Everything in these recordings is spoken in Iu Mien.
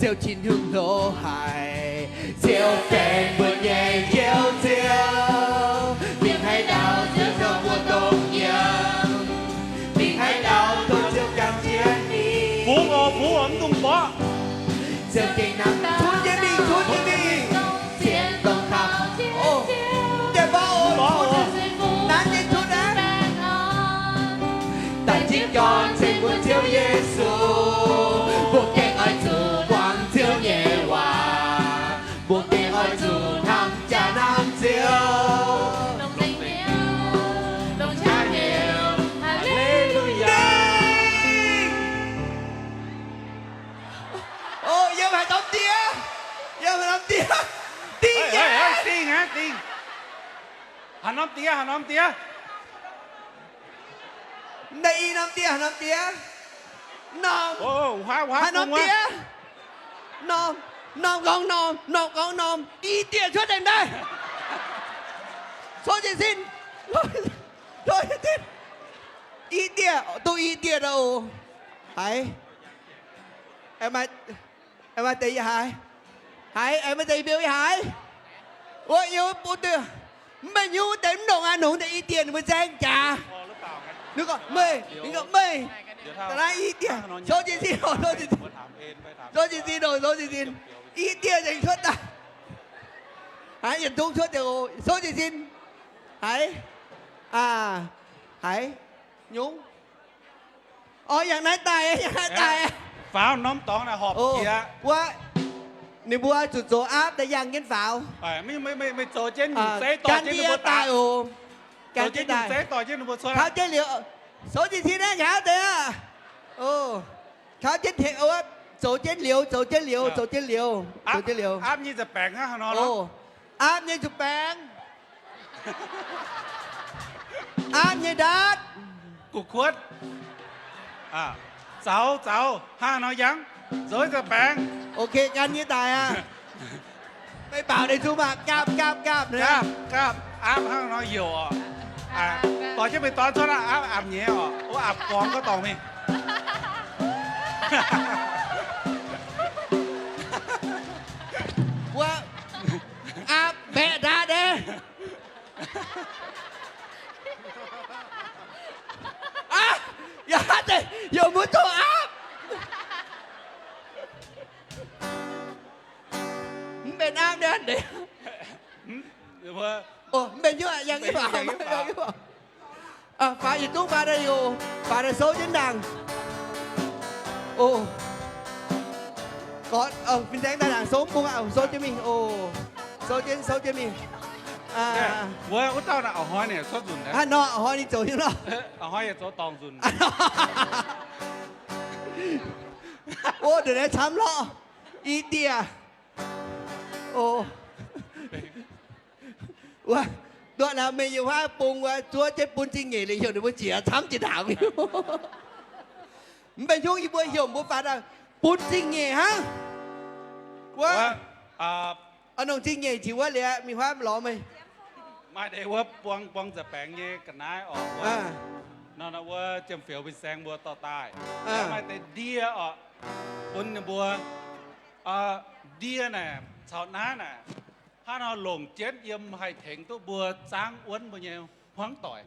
Ziouv Tin-Hungh hlo haic, Ziouv benx mbuo nyei Njoux Ziouv. Mingh haaix ndau Ziouv caux mbuo dongh yiem, mingh haaix ndau tov Ziouv gan jienv mingh. Fungx oc, fungx oc, mv dungx mborqv. Ziouv gengh hnamv, cunv jienv mingh, cunv jienv mingh. Zien dongh taux, o, deix mborqv oc, nanv nyei cunv aqv. Daaih zipv jorn ceng mbuo Ziouv Yesu, mbuo gengh oix zuqc muangx Ziouv nyei waac, mbuo gengh oix zuqc hnamv jaax hnamv Ziouv. Haleluyaa! O, yiem haaix norm diex? Yiem haaix norm diex? Dingh, dingh, dingh. Haaix norm diex? Haaix norm diex? Naaiv i norm diex, haaix norm diex? Norm, haaix norm diex? Norm, norm gorngv norm, norm gorngv norm. I diex cuotv daaih. Sou jiez sin. I diex, duqv i diex daaih oc. Haiz, maaih deix yiem haaix? Haiz, maaih deix yiem haaix? Wuov, yiem wuov bung deix. Mv baac nyungc wuov deix mv longc aqv, longc deix i diex ninh mbuo nzaeng jaax. Ninh gorngv meih, ninh gorngv meih. Da'naaiv i diex, sou jiez sin oc, sou jiez sin. Sou jiez sin oc, sou jiez sin. I diex nzengc cuotv daaih. Haiz, yietc zungv cuotv deix oc, sou jiez sin. Haiz, aa, haiz, nyungc. Orv, yangh naaiv daaih, yangh naaiv daaih. Faaux norm dorngx naaic horpc jiex. Wuov, ninh mbuo zuqc zoux aapv daaih yangh jienv faaux. Meih zoux jienv nyungc zeiv dorh jienv ninh mbuo daaih oc. Zoux jienv nyungc zeiv dorh jienv ninh mbuo cuotv. Kauv jienv liuz, sou jiez sin naaiv nqa'haav deix aqv. O, kauv jienv tengx, zoux jienv liuz, zoux jienv liuz, zoux jienv liuz, zoux jienv liuz. Aapv nyei nza'baengx hnangv haaix nor? O, aapv nyei nza'baengx. Aapv nyei ndaatv. Gu'kuotv. Zaux, zaux, hnangv nor yangh, zoux nza'baengx. Ok, gan nyei daic aqv. Meih baaux deix nzung maah, gaapv, gaapv, gaapv. Gaapv, gaapv, aapv hnangv nor youc oc. Dorh jienv meih dorn cuotv aqv, aapv, aapv nyei oc. Wuov aapv gorngv gorngv dorngc mingh. Wuov, aapv mbaeqc ndaatv naaiv. Aav, yaac deix youc mbuo zoux aapv. Mv benx aapv nyei deix. Mv benx nyuoqc, yangh jienv faaux, yangh jienv faaux. Faaux yietc zungv faaux daaih youc, faaux daaih souv jienv ndaangc. O, gorngv fin-saeng daaih ndaangc souv bung aqv, souv jienv mingh. O, souv jienv, souv jienv mingh. Wuov, wuov dauh naaic, a'hnoi ninh cuotv nzunc. Hnangv nor, a'hnoi ninh zoux jienv nor. A'hnoi yaac zoux dorngc nzunc. O, ndongc naaiv camv lorqc. I dieh. O. Wuov, nduov naaic meih yiem wuov bung wuov zuov jienv bun zingh nyeic liuz heuc ninh mbuo jiex camv jiex ndaangc. Mv baac hnyouv yie mbuo heuc mbuo faaux daaih bun zingh nyeic hnangv. Wuov, nongc zingh nyeic jiex wuov liuz mingh huaav lorz meih. Maaih deix wuov buang buang nza'baengx nyei ga'naaiv oc. Nor nor wuov jiem-fioux fin-saeng mbuo dorh daaih. Maaih deix ndie oc, bun ninh mbuo, ndie naaic caux naaiv naaic, hnangv nor longc jienv yiem haih tengx duqv mbuo zaangv wuonv mbuo nyei hmuangv doic.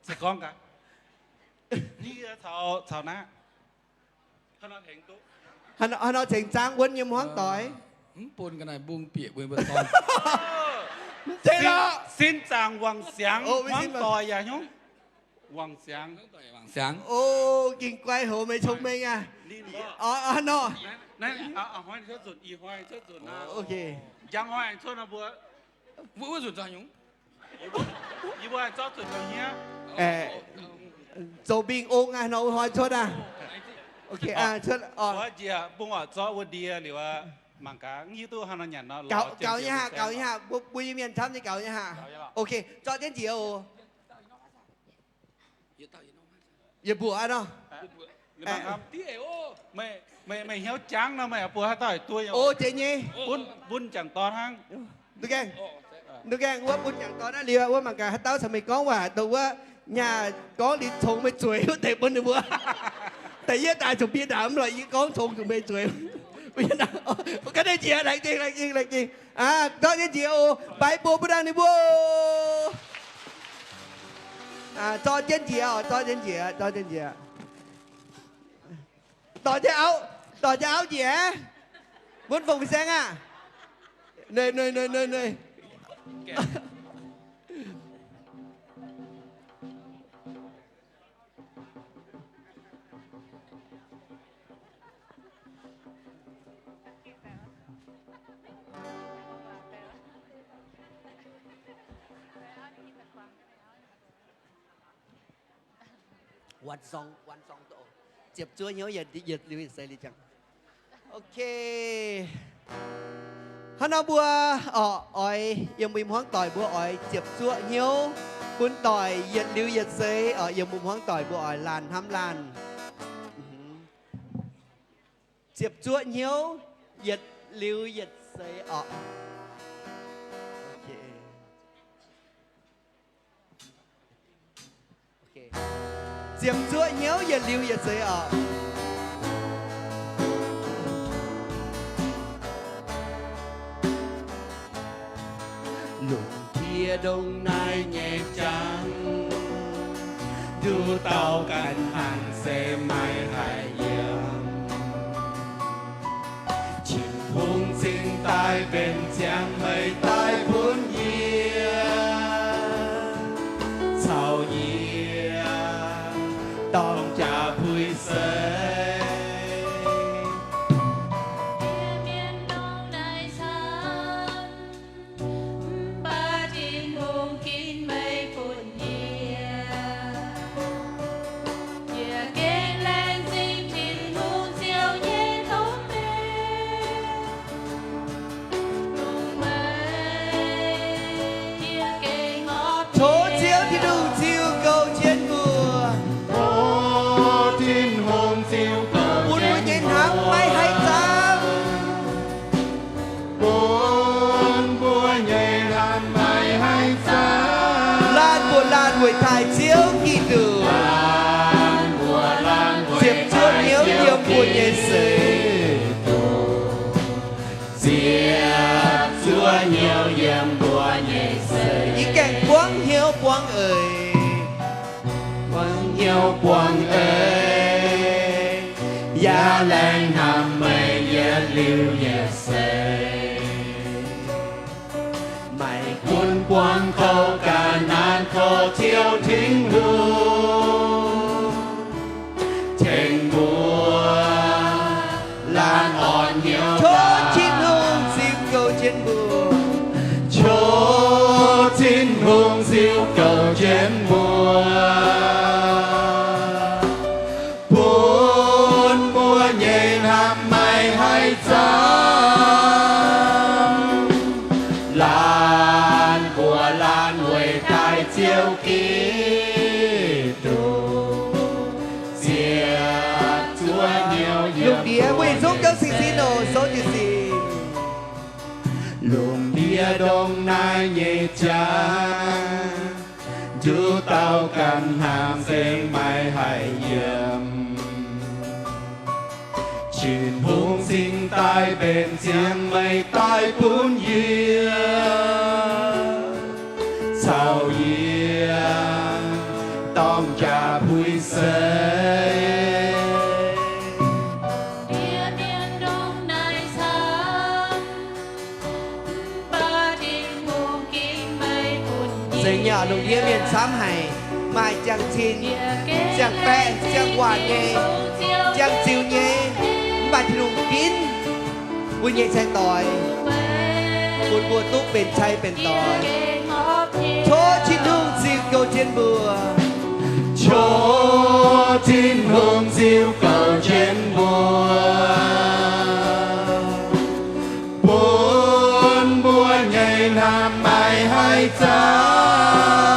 Se gorngv gaax, ndie caux, caux naaiv, hnangv nor tengx zaangv wuonv nyei hmuangv doic. Mv bun ga'naaiv mbungv bieqc mbuo, mbuo dorn. Mv zeiz lorqc. Sin zaangc wangc siangx hmuangv doic yaac hnyouv. Wangc siangx. O, gengh guai hoc meih cong-mengh aqv. Hnangv nor. Njang hnoi cuotv nzunc nor, yie mbuo zorqv zuqc zoux hniev, zoux mbing ong aqv nor, wuov hnoi cuotv aqv. Njiec bung oix zorqv wuov ndie liuz aqv, mangc gaax hiuv duqv hnangv nor nyanc nor. Gaux nyei haic, gaux nyei haic, mbuo, mbuo yie mienh camv nyei gaux nyei haic. Ok, zorqv jienv njiec oc. Yietc mbuoqc aqv nor. Meih, meih hnyouv jangv nor, meih buo haaix dauh dueiv? O, zeiz nyei. Bun, bun jangc dorn hnangv. Nduqc gaengh, nduqc gaengh wuov bun jangc dorn aqv liuz, wuov mangc gaax haaix dauh caux meih gorngv waac, dongh wuov nyaah gorngv liuz congx meih zueiz wuov deix bun ninh mbuo. Da'yietv daaih zuqc bieqc ndaangc mv lorqc, yie gorngv congx zuqc meih zueiz. Ga'naaiv njiec, laengz zingh, laengz zingh, laengz zingh. Zorqv jienv njiec oc. Mbaix mbuo bun dangh ninh mbuo. Zorqv jienv njiec oc, zorqv jienv njiec, zorqv jienv njiec. Dorh jienv auv, dorh jienv auv njiec. Mbuo fongc saeng aah. Neic, neic, neic, neic, neic. Ziepc zuoqv hnyouv yietc liuz yietc seix liuz ziangh. Ok. Hnangv nor mbuo oix yiem mbuo hmuangv doic mbuo oix ziepc zuoqv hnyouv bun doic yietc liuz yietc seix oc. Yiem mbuo hmuangv doic mbuo oix laanh hnamv laanh. Ziepc zuoqv hnyouv yietc liuz yietc seix oc. Ziepc zuoqv hnyouv yietc liuz yietc seix oc. Lungh ndiev ndongc naaiv nyei jangx, nduqc dauh ganh hnangv se maiv haih yiem. Tin-Hungh cingx daaih mbenc ziangx meih daaih bun yie, caux yie dorng jaax puix seix. Mv baac Tin-Hungh ginv meih bun yie, yie gengh laengz zingh Tin-Hungh ziouc nyei tov mengh longc meih. Yie gengh horpc tov Ziouv Tin-Hungh ziux goux jienv mbuo. Tov Tin-Hungh ziux goux bun mbuo nyei hnamv maiv haih zaamv. Bun mbuo nyei hnamv maiv haih zaamv. Laanh mbuoqc laanh weic taaih Ziouv Giduc. Ziepc zuoqv hnyouv yiem mbuo nyei seix. Ziepc zuoqv hnyouv yiem mbuo nyei seix. Yie gaengh buangv hnyouv buangv eix. Buangv hnyouv buangv eix, yaac laengz hnamv meih yietc liuz yietc seix. Maiv gunv buangv kouv ga'naaiv, tov Ziouv Tin-Hungh tengx mbuo laanh orn hnyouv. Tov Tin-Hungh ziux goux jienv mbuo. Tov Tin-Hungh ziux goux jienv mbuo. Bun mbuo nyei hnamv maiv haih zaamv. Laanh mbuoqc laanh weic daaih Ziouv Giduc. Ziepc zuoqv hnyouv yiem mbuo nyei seix. Lungh ndiev mbuo yietc zungv gauh sing sin oc, souv jiez sin. Lungh ndiev ndongc naaiv nyei jaax, nduqc dauh ganh hnangv se maiv haih yiem. Tin-Hungh cingx daaih mbenc ziangx meih daaih bun yie, caux yie dorng jaax puix seix. Zeiz nyei oc, lungh ndiev mienh camv haic, maaih ziangh cin, ziangh baeqc, ziangh waanc nyei, ziangh ziux nyei, mv baac Tin-Hungh ginv mbuo nyei cai-doix, bun mbuo duqv benx cai benx doix. Tov Tin-Hungh ziux goux jienv mbuo. Tov Tin-Hungh ziux goux jienv mbuo. Bun mbuo nyei hnamv maiv haih zaamv.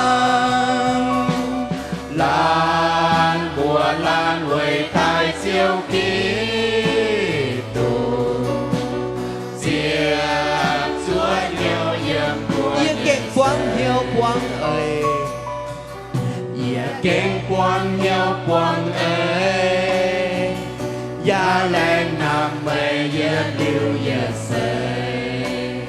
Laanh mbuoqc laanh weic daaih Ziouv Giduc. Ziepc zuoqv hnyouv yiem mbuo. Yie gengh buangv hnyouv buangv eix. Yie gengh buangv hnyouv buangv eix, yaac laengz hnamv meih yietc yietc liuz yietc seix.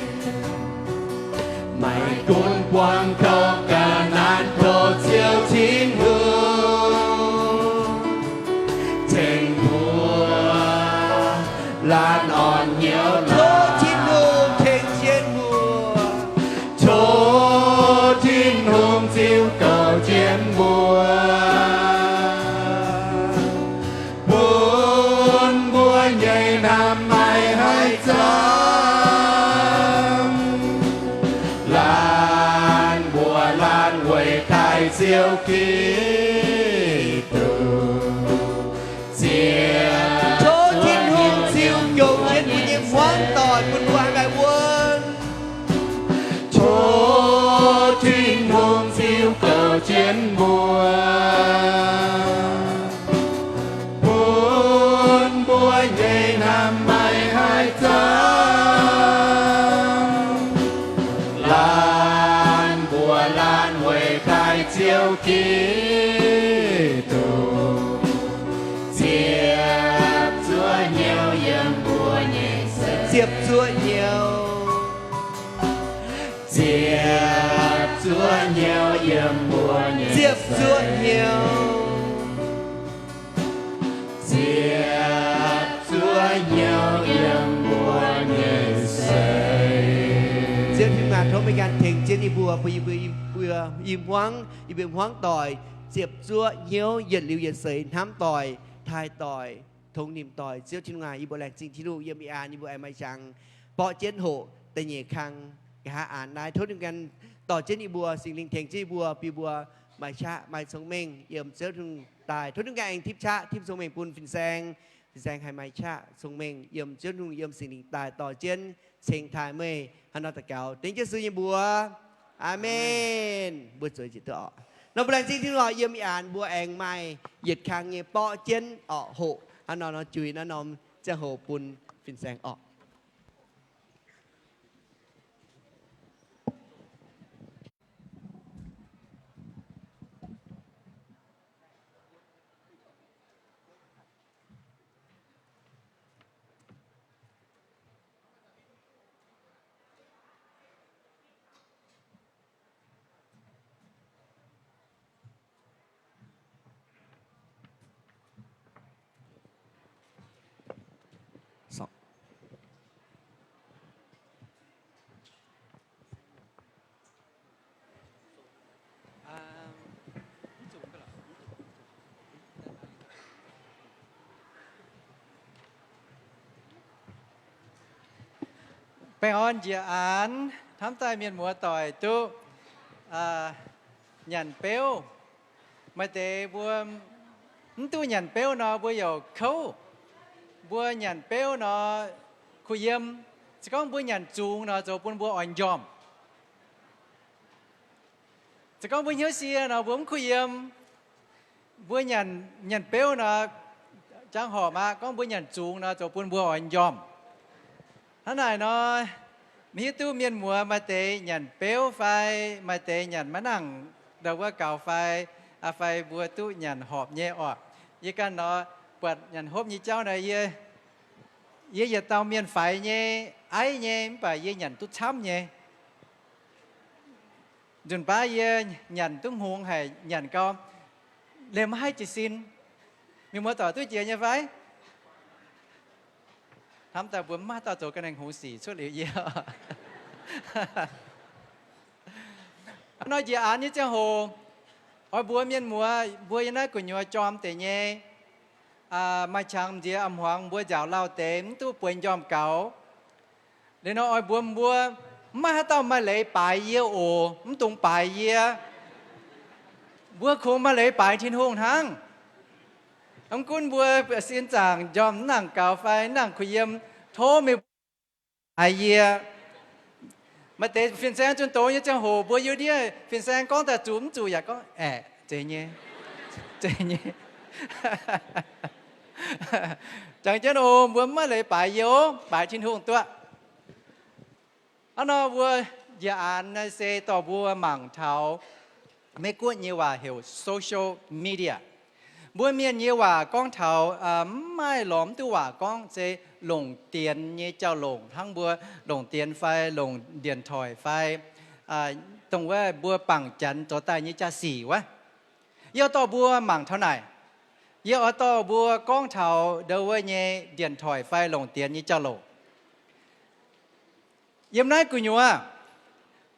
Maiv gunv buangv kouv ga'naaiv, tov Ziouv Tin-Hungh tengx mbuo laanh orn hnyouv. Tov Tin-Hungh tengx jienv mbuo. Tov Tin-Hungh ziux goux jienv mbuo, bun mbuo nyei hnamv maiv haih zaamv. Laanh mbuo laanh weic daaih Ziouv Giduc ziepc, tov Tin-Hungh ziux goux jienv mbuo nyei hmuangv doic bun mbuo haih maaih wuonv. Tov Tin-Hungh ziux goux jienv mbuo, bun mbuo nyei hnamv maiv haih zaamv. Laanh mbuo laanh weic daaih Ziouv Giduc ziepc zuoqv hnyouv yiem mbuo nyei seix. Ziepc zuoqv hnyouv. Ziepc zuoqv hnyouv yiem mbuo nyei, ziepc zuoqv hnyouv. Ziepc zuoqv hnyouv yiem mbuo nyei seix. Ziouv Tin-Hungh aac, tov meih ganh tengx jienv yie mbuo, bun yie mbuo, yie mbuo i hmuangv, yie mbuo hmuangv doic ziepc zuoqv hnyouv yietc liuz yietc seix, hnamv doic, taaih doic, tongx nimc doic. Ziouv Tin-Hungh aac, yie mbuo laengz zingh Tin-Hungh yiem ih a'hneiv yie mbuo aengx maaih qangx borqv jienv hoqc da'nyeic kang nqa'haav a'hneiv naaiv. Tov Tin-Hungh ganh dorh jienv yie mbuo, Singx Lingh tengx jienv yie mbuo, bun mbuo maaih qaqv maaih cong-mengh yiem Ziouv Tin-Hungh daaih. Tov Tin-Hungh ganh aengx tipv qaqv tipv cong-mengh bun fin-saeng. Fin-saeng haih maaih qaqv cong-mengh yiem Ziouv Tin-Hungh, yiem Singx Lingh daaih dorh jienv ceng taaih meih. Hnangv nor daux gaux dengv Yesu nyei mbuox. Aamen. Mbuo zueiz jiez duqv oc. Nor mbuo laengz zingh Tin-Hungh oc. Yiem ih a'hneiv mbuo aengx maaih yietc kang nyei borqv jienv oc, hoqc hnangv nor, nor juix naaiv norm ziangh hoc bun fin-saeng oc. Baengh orn njiec aanx, hnamv daaih mienh muoz doic duqv nyanc beuv. Maaih deix mbuo mv duqv nyanc beuv nor, mbuo youc kouv. Mbuo nyanc beuv nor, kuh yiem. Se gorngv mbuo nyanc zungx nor, zoux bun mbuo oix njormh. Se gorngv mbuo hnyouv sie nor, mbuo mv kuh yiem. Mbuo nyanc, nyanc beuv nor, jangx horpc aqv. Gorngv mbuo nyanc zungx nor, zoux bun mbuo oix njormh. Hnangv naaic nor, maiv hiuv duqv mienh muoz maaih deix nyanc beuv fai maaih deix nyanc maiv nangc ndau wuov gaux fai, fai mbuo duqv nyanc horpc nyei orqc. Yie ganh nor, buatc nyanc hopv nyei jauv nor, yie, yie yietc dauh mienh faix nyei, aiv nyei, mv baac yie nyanc duqv camv nyei. Nzunc baav yie nyanc duqv hngongx haic, nyanc gau, liemh maiv haih jiez sin. Mienh muoz doic duqv jiex nyei fai? Hnamv daaih mbuo mv maaih dauh zoux ga'naaiv hngongx sic cuotv liuz yie. Nor njiec aanx nyei ziangh hoc, oix mbuox mienh muoz mbuo yiem naaiv gu'nyuoz jorm deix nyei, maaih qangx nziex a'hmuangx mbuo nziaauc lauh deix mv duqv bueix njormh gaux. Liuz nor oix mbuox mbuo, mv maaih haaix dauh maaih leiz baaix yie oc. Mv dungx baaix yie. Mbuo kungx maaih leiz baaix Tin-Hungh hnangv. Mv gunv mbuo sin zaangc njormh mv nangc gaux fai mv nangc kuh yiem, tov meih mbuo baaix yie. Maaih deix fin-saeng zunh doz nyei ziangh hoc mbuo yiem ndiev fin-saeng gorngv daaih zuqc mv zuqc yaac gorngv, aeqv, zeiz nyei, zeiz nyei. Jangx jienv oc, mbuo mv maaih leiz baaix yie oc, baaix Tin-Hungh duqv. Hnangv nor mbuo njiec aanx naaiv se dorh mbuo mangc taux Meiv-Guoqv nyei waac heuc social media. Mbuo mienh nyei waac gorngv taux mv maaih lorz mv duqv waac gorngv se longc dienx nyei jauv-louc, hnangv mbuo longc dienx fai longc điện thoại fai dongh wuov mbuo bangc Janx zoux daaih nyei jaa-sic wuov. Yie oix dorh mbuo mangc taux naaic. Yie oix dorh mbuo gorngv taux ndo wuov nyei điện thoại fai longc dienx nyei jauv-louc. Yiem naaiv gu'nyuoz,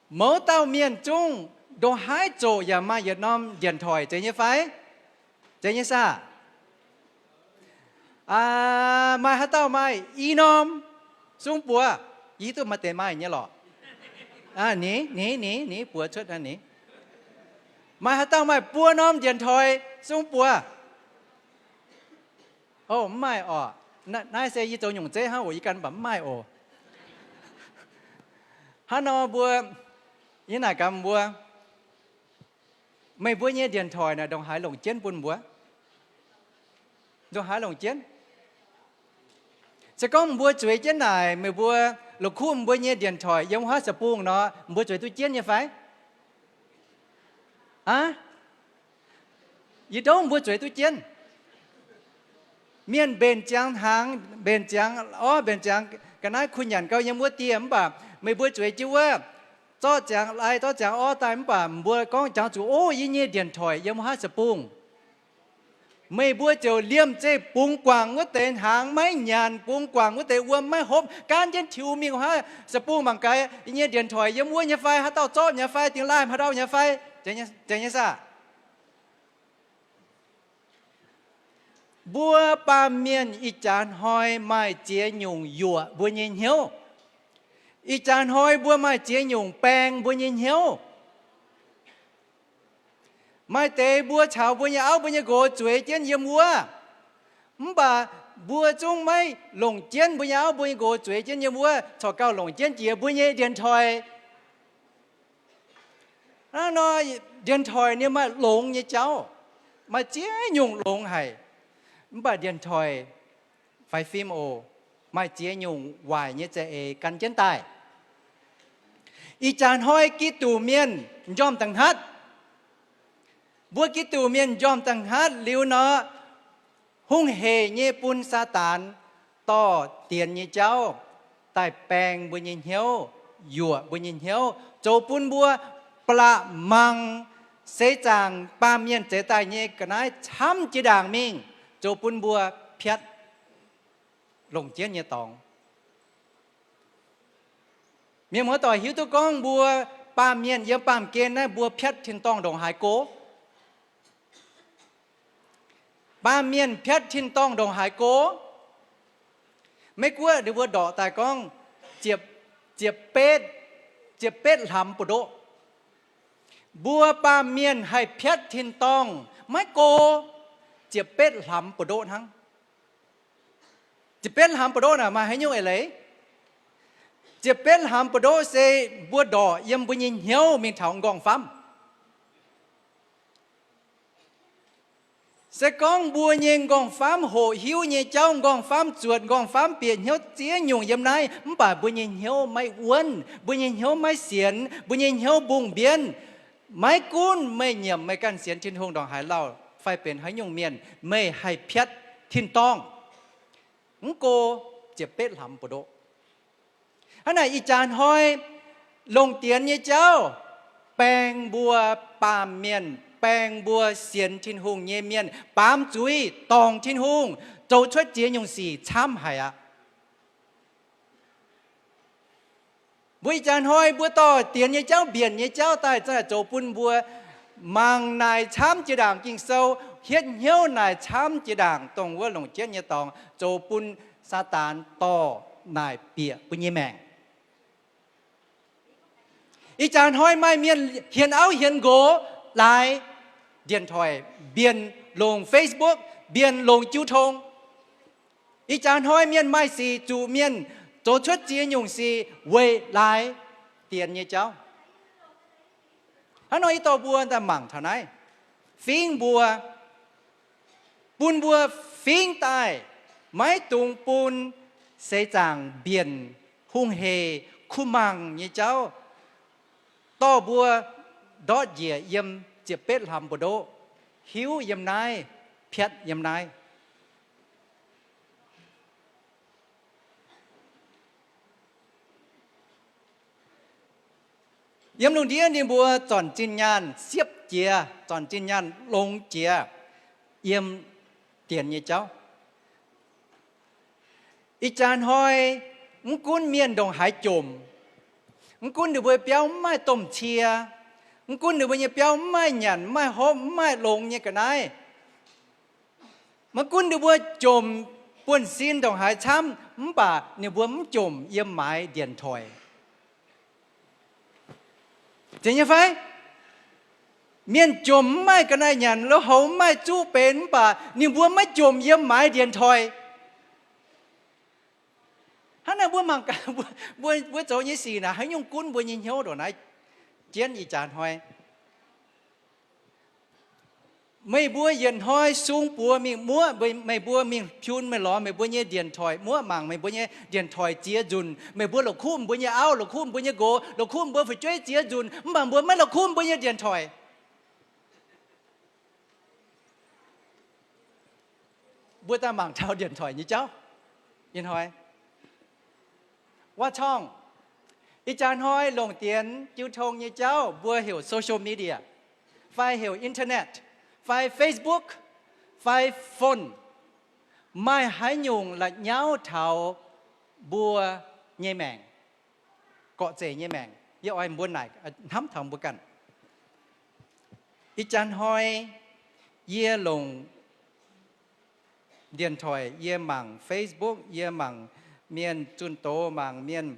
mouz dauh mienh zungv ndongc haaix zoqc yaac maaih yietc norm điện thoại, zeiz nyei fai? Zeiz nyei saah? Maaih haaix dauh maaih i norm? Sung buoz. Yie duqv maaih deix maaih nyei lorqc. Ni, ni, ni, ni buoz cuotv ni. Maaih haaix dauh maaih buo norm điện thoại? Sung buoz. O, mv maaih orqc. Naaiv se yie zoux nyungc zeiv hnangv oc, yie gan mv baac mv maaih oc. Hnangv nor mbuo, yie naaic gaax mbuo, meih mbuo nyei điện thoại naaic ndongc haaix longc jienv bun mbuo? Ndongc haaix longc jienv? Se gorngv mbuo zueiz jienv naaic, meih mbuo la'kuqv mbuo nyei điện thoại yiem wuov haav sa'bung nor, mbuo zueiz duqv jienv nyei fai? Aav, yie ndouv mbuo zueiz duqv jienv. Mienh mbenc ziangx hnaangx, mbenc ziangx orv, mbenc ziangx ga'naaiv kuh nyanc gau yiem wuov dieh, mv baac meih mbuo zueiz jienv wuov, zorqv ziangx lai, zorqv ziangx orv daaih, mv baac mbuo gorngv jangx zuqc, o, yie nyei điện thoại yiem wuov haav sa'bung. Meih mbuo ziouc liemh zeih bungx guangc wuov deix hnaangx maiv nyanc, bungx guangc wuov deix wuom maiv hopv, gaanv jienv tiux mingh wuov haav sa'bung mangc gaax, yie nyei điện thoại yiem wuov nyei fai, haaix dauh zorqv nyei fai, dingx lai haaix dauh nyei fai, zeiz nyei saah? Mbuo baamh mienh ih jaax hnoi maaih ziex nyungc yuoqc mbuo nyei hnyouv. Ih jaax hnoi mbuo maaih ziex nyungc baeng mbuo nyei hnyouv. Maaih deix mbuo caux mbuo nyei auv mbuo nyei nqox zueiz jienv yiem wuov, mv baac mbuo zungv maiv longc jienv mbuo nyei auv mbuo nyei nqox zueiz jienv yiem wuov, corc gauh longc jienv jiex mbuo nyei điện thoại. Hnangv nor, điện thoại ninh maaih longx nyei jauv, maaih ziex nyungc longx haic. Mv baac điện thoại faix fim oc, maaih ziex nyungc waaic nyei za'eix gan jienv daaih. Ih jaax hnoi Giduc mienh m'njormh da'hnaatv. Mbuo Giduc mienh m'njormh da'hnaatv liuz nor, hungh heic nyei bun Saadaan dorh dienx nyei jauv daaih baeng mbuo nyei hnyouv, yuoqc mbuo nyei hnyouv, zoux bun mbuo ba'laqc mangc seix zaangc baamh mienh zeix daaih nyei ga'naaiv camv jiex ndaangc mingh, zoux bun mbuo piatv longc jienv nyei dorngx. Mienh muoz-doic hiuv duqv gorngv mbuo baamh mienh yiem baamh gen naaiv mbuo piatv tin-dorngh ndongc haaix go? Baamh mienh piatv tin-dorngh ndongc haaix go? Meiv Guoqv ninh mbuo ndorqc daaih gorngv ziepc, ziepc betv, ziepc betv hlaax buoz-ndoqv. Mbuo baamh mienh haih piatv tin-dorngh maiv go ziepc betv hlaax buoz-ndoqv hnangv. Ziepc betv hlaax buoz-ndoqv naaic maaih haaix nyungc eix leiz? Ziepc betv hlaax buoz-ndoqv se mbuo ndorqc yiem mbuo nyei hnyouv mingh taux m'nqorngv-famv. Se gorngv mbuo nyei m'nqorngv-famv hoqc hiuv nyei jauv, m'nqorngv-famv zuotc, m'nqorngv-famv bieqc hnyouv ziex nyungc yiem naaiv, mv baac mbuo nyei hnyouv maiv wuonv, mbuo nyei hnyouv maiv sienx, mbuo nyei hnyouv mbungh mbienv, maiv gunv meih nyiemc meih ganh sienx Tin-Hungh ndongc haaix lauh fai benx haaix nyungc mienh, meih haih piatv tin-dorngh mv go ziepc betv hlaax buoz-ndoqv. Hnangv naaic ih jaax hnoi longc dienx nyei jauv baeng mbuo baamh mienh, baeng mbuo sienx Tin-Hungh nyei mienh, baamz zuiz dorngc Tin-Hungh, zoux cuotv ziex nyungc sic camv haic aqv. Mbuo ih jaax hnoi mbuo dorh dienx nyei jauv, mbienc nyei jauv daaih, zoux bun mbuo mangc naaic camv jiex ndaangc Ging-Sou, hietv hnyouv naaic camv jiex ndaangc dongh wuov longc jienv nyei dorngx, zoux bun Saadaan dorh naaic bieqc mbuo nyei maengc. Ih jaax hnoi maaih mienh hienx auv hienx nqox laaix điện thoại, mbienc longc Facebook, mbienc longc jiu tong. Ih jaax hnoi mienh maaih sic zuqc mienh zoux cuotv ziex nyungc sic weic laaix dienx nyei jauv. Hnangv nor yie dorh mbuo daaih mangc taux naaiv, fingx mbuo, bun mbuo fingx daaih maiv dungx bun seix zaangc mbienc hungh heic kuh mangc nyei jauv dorh mbuo ndortv njiec yiem ziepc betv hlaax buoz-ndoqv, hiuv yiem naaiv piatv yiem naaiv. Yiem lungh ndiev ninh mbuo zornc zinh nyaanh siepv jiex, zornc zinh nyaanh longx jiex yiem dienx nyei jauv. Ih jaax hnoi, mv gunv mienh ndongc haaix jomc, mv gunv ninh mbuo biauv mv maaih domh cie, mv gunv ninh mbuo nyei biauv mv maaih nyanc, mv maaih hopv, mv maaih longx nyei ga'naaiv, mv gunv ninh mbuo jomc buonv-sin ndongc haaix camv, mv baac ninh mbuo mv jomc yiem maaiz ndienc toic. Zeiz nyei fai? Mienh jomc mv maaih ga'naaiv nyanc, lo houx mv maaih zuqv benx, mv baac ninh mbuo maiv jomc yiem maaiz ndienc toic. Hnangv naaic mbuo mangc gaax, mbuo, mbuo zoux nyei sic naaic haaix nyungc gunv mbuo nyei hnyouv ndongc naaiv jienv ih jaax hnoi. Meih mbuo yietc hnoi sung buoz mingh muoqv, meih mbuo mingh piun meih lorz meih mbuo nyei ndienc toic, muoqv mangc meih mbuo nyei ndienc toic ziex nzunc. Meih mbuo la'kuqv mbuo nyei auv, la'kuqv mbuo nyei nqox, la'kuqv mbuo fu'jueiv ziex nzunc, mv baac mbuo maiv la'kuqv mbuo nyei ndienc toic. Mbuo daaih mangc taux ndienc toic nyei jauv. Ih hnoi, waac-torngv, ih jaax hnoi longc dienx jiu tong nyei jauv mbuo heuc social media, fai heuc internet, fai Facebook, fai phone, maaih haaix nyungc la'nyauv taux mbuo nyei maengc, gorqv-zeic nyei maengc? Yie oix mbuo naaic, hnamv taux mbuo ganh. Ih jaax hnoi yie longc ndienc toic, yie mangc Facebook, yie mangc mienh zunh doz, mangc mienh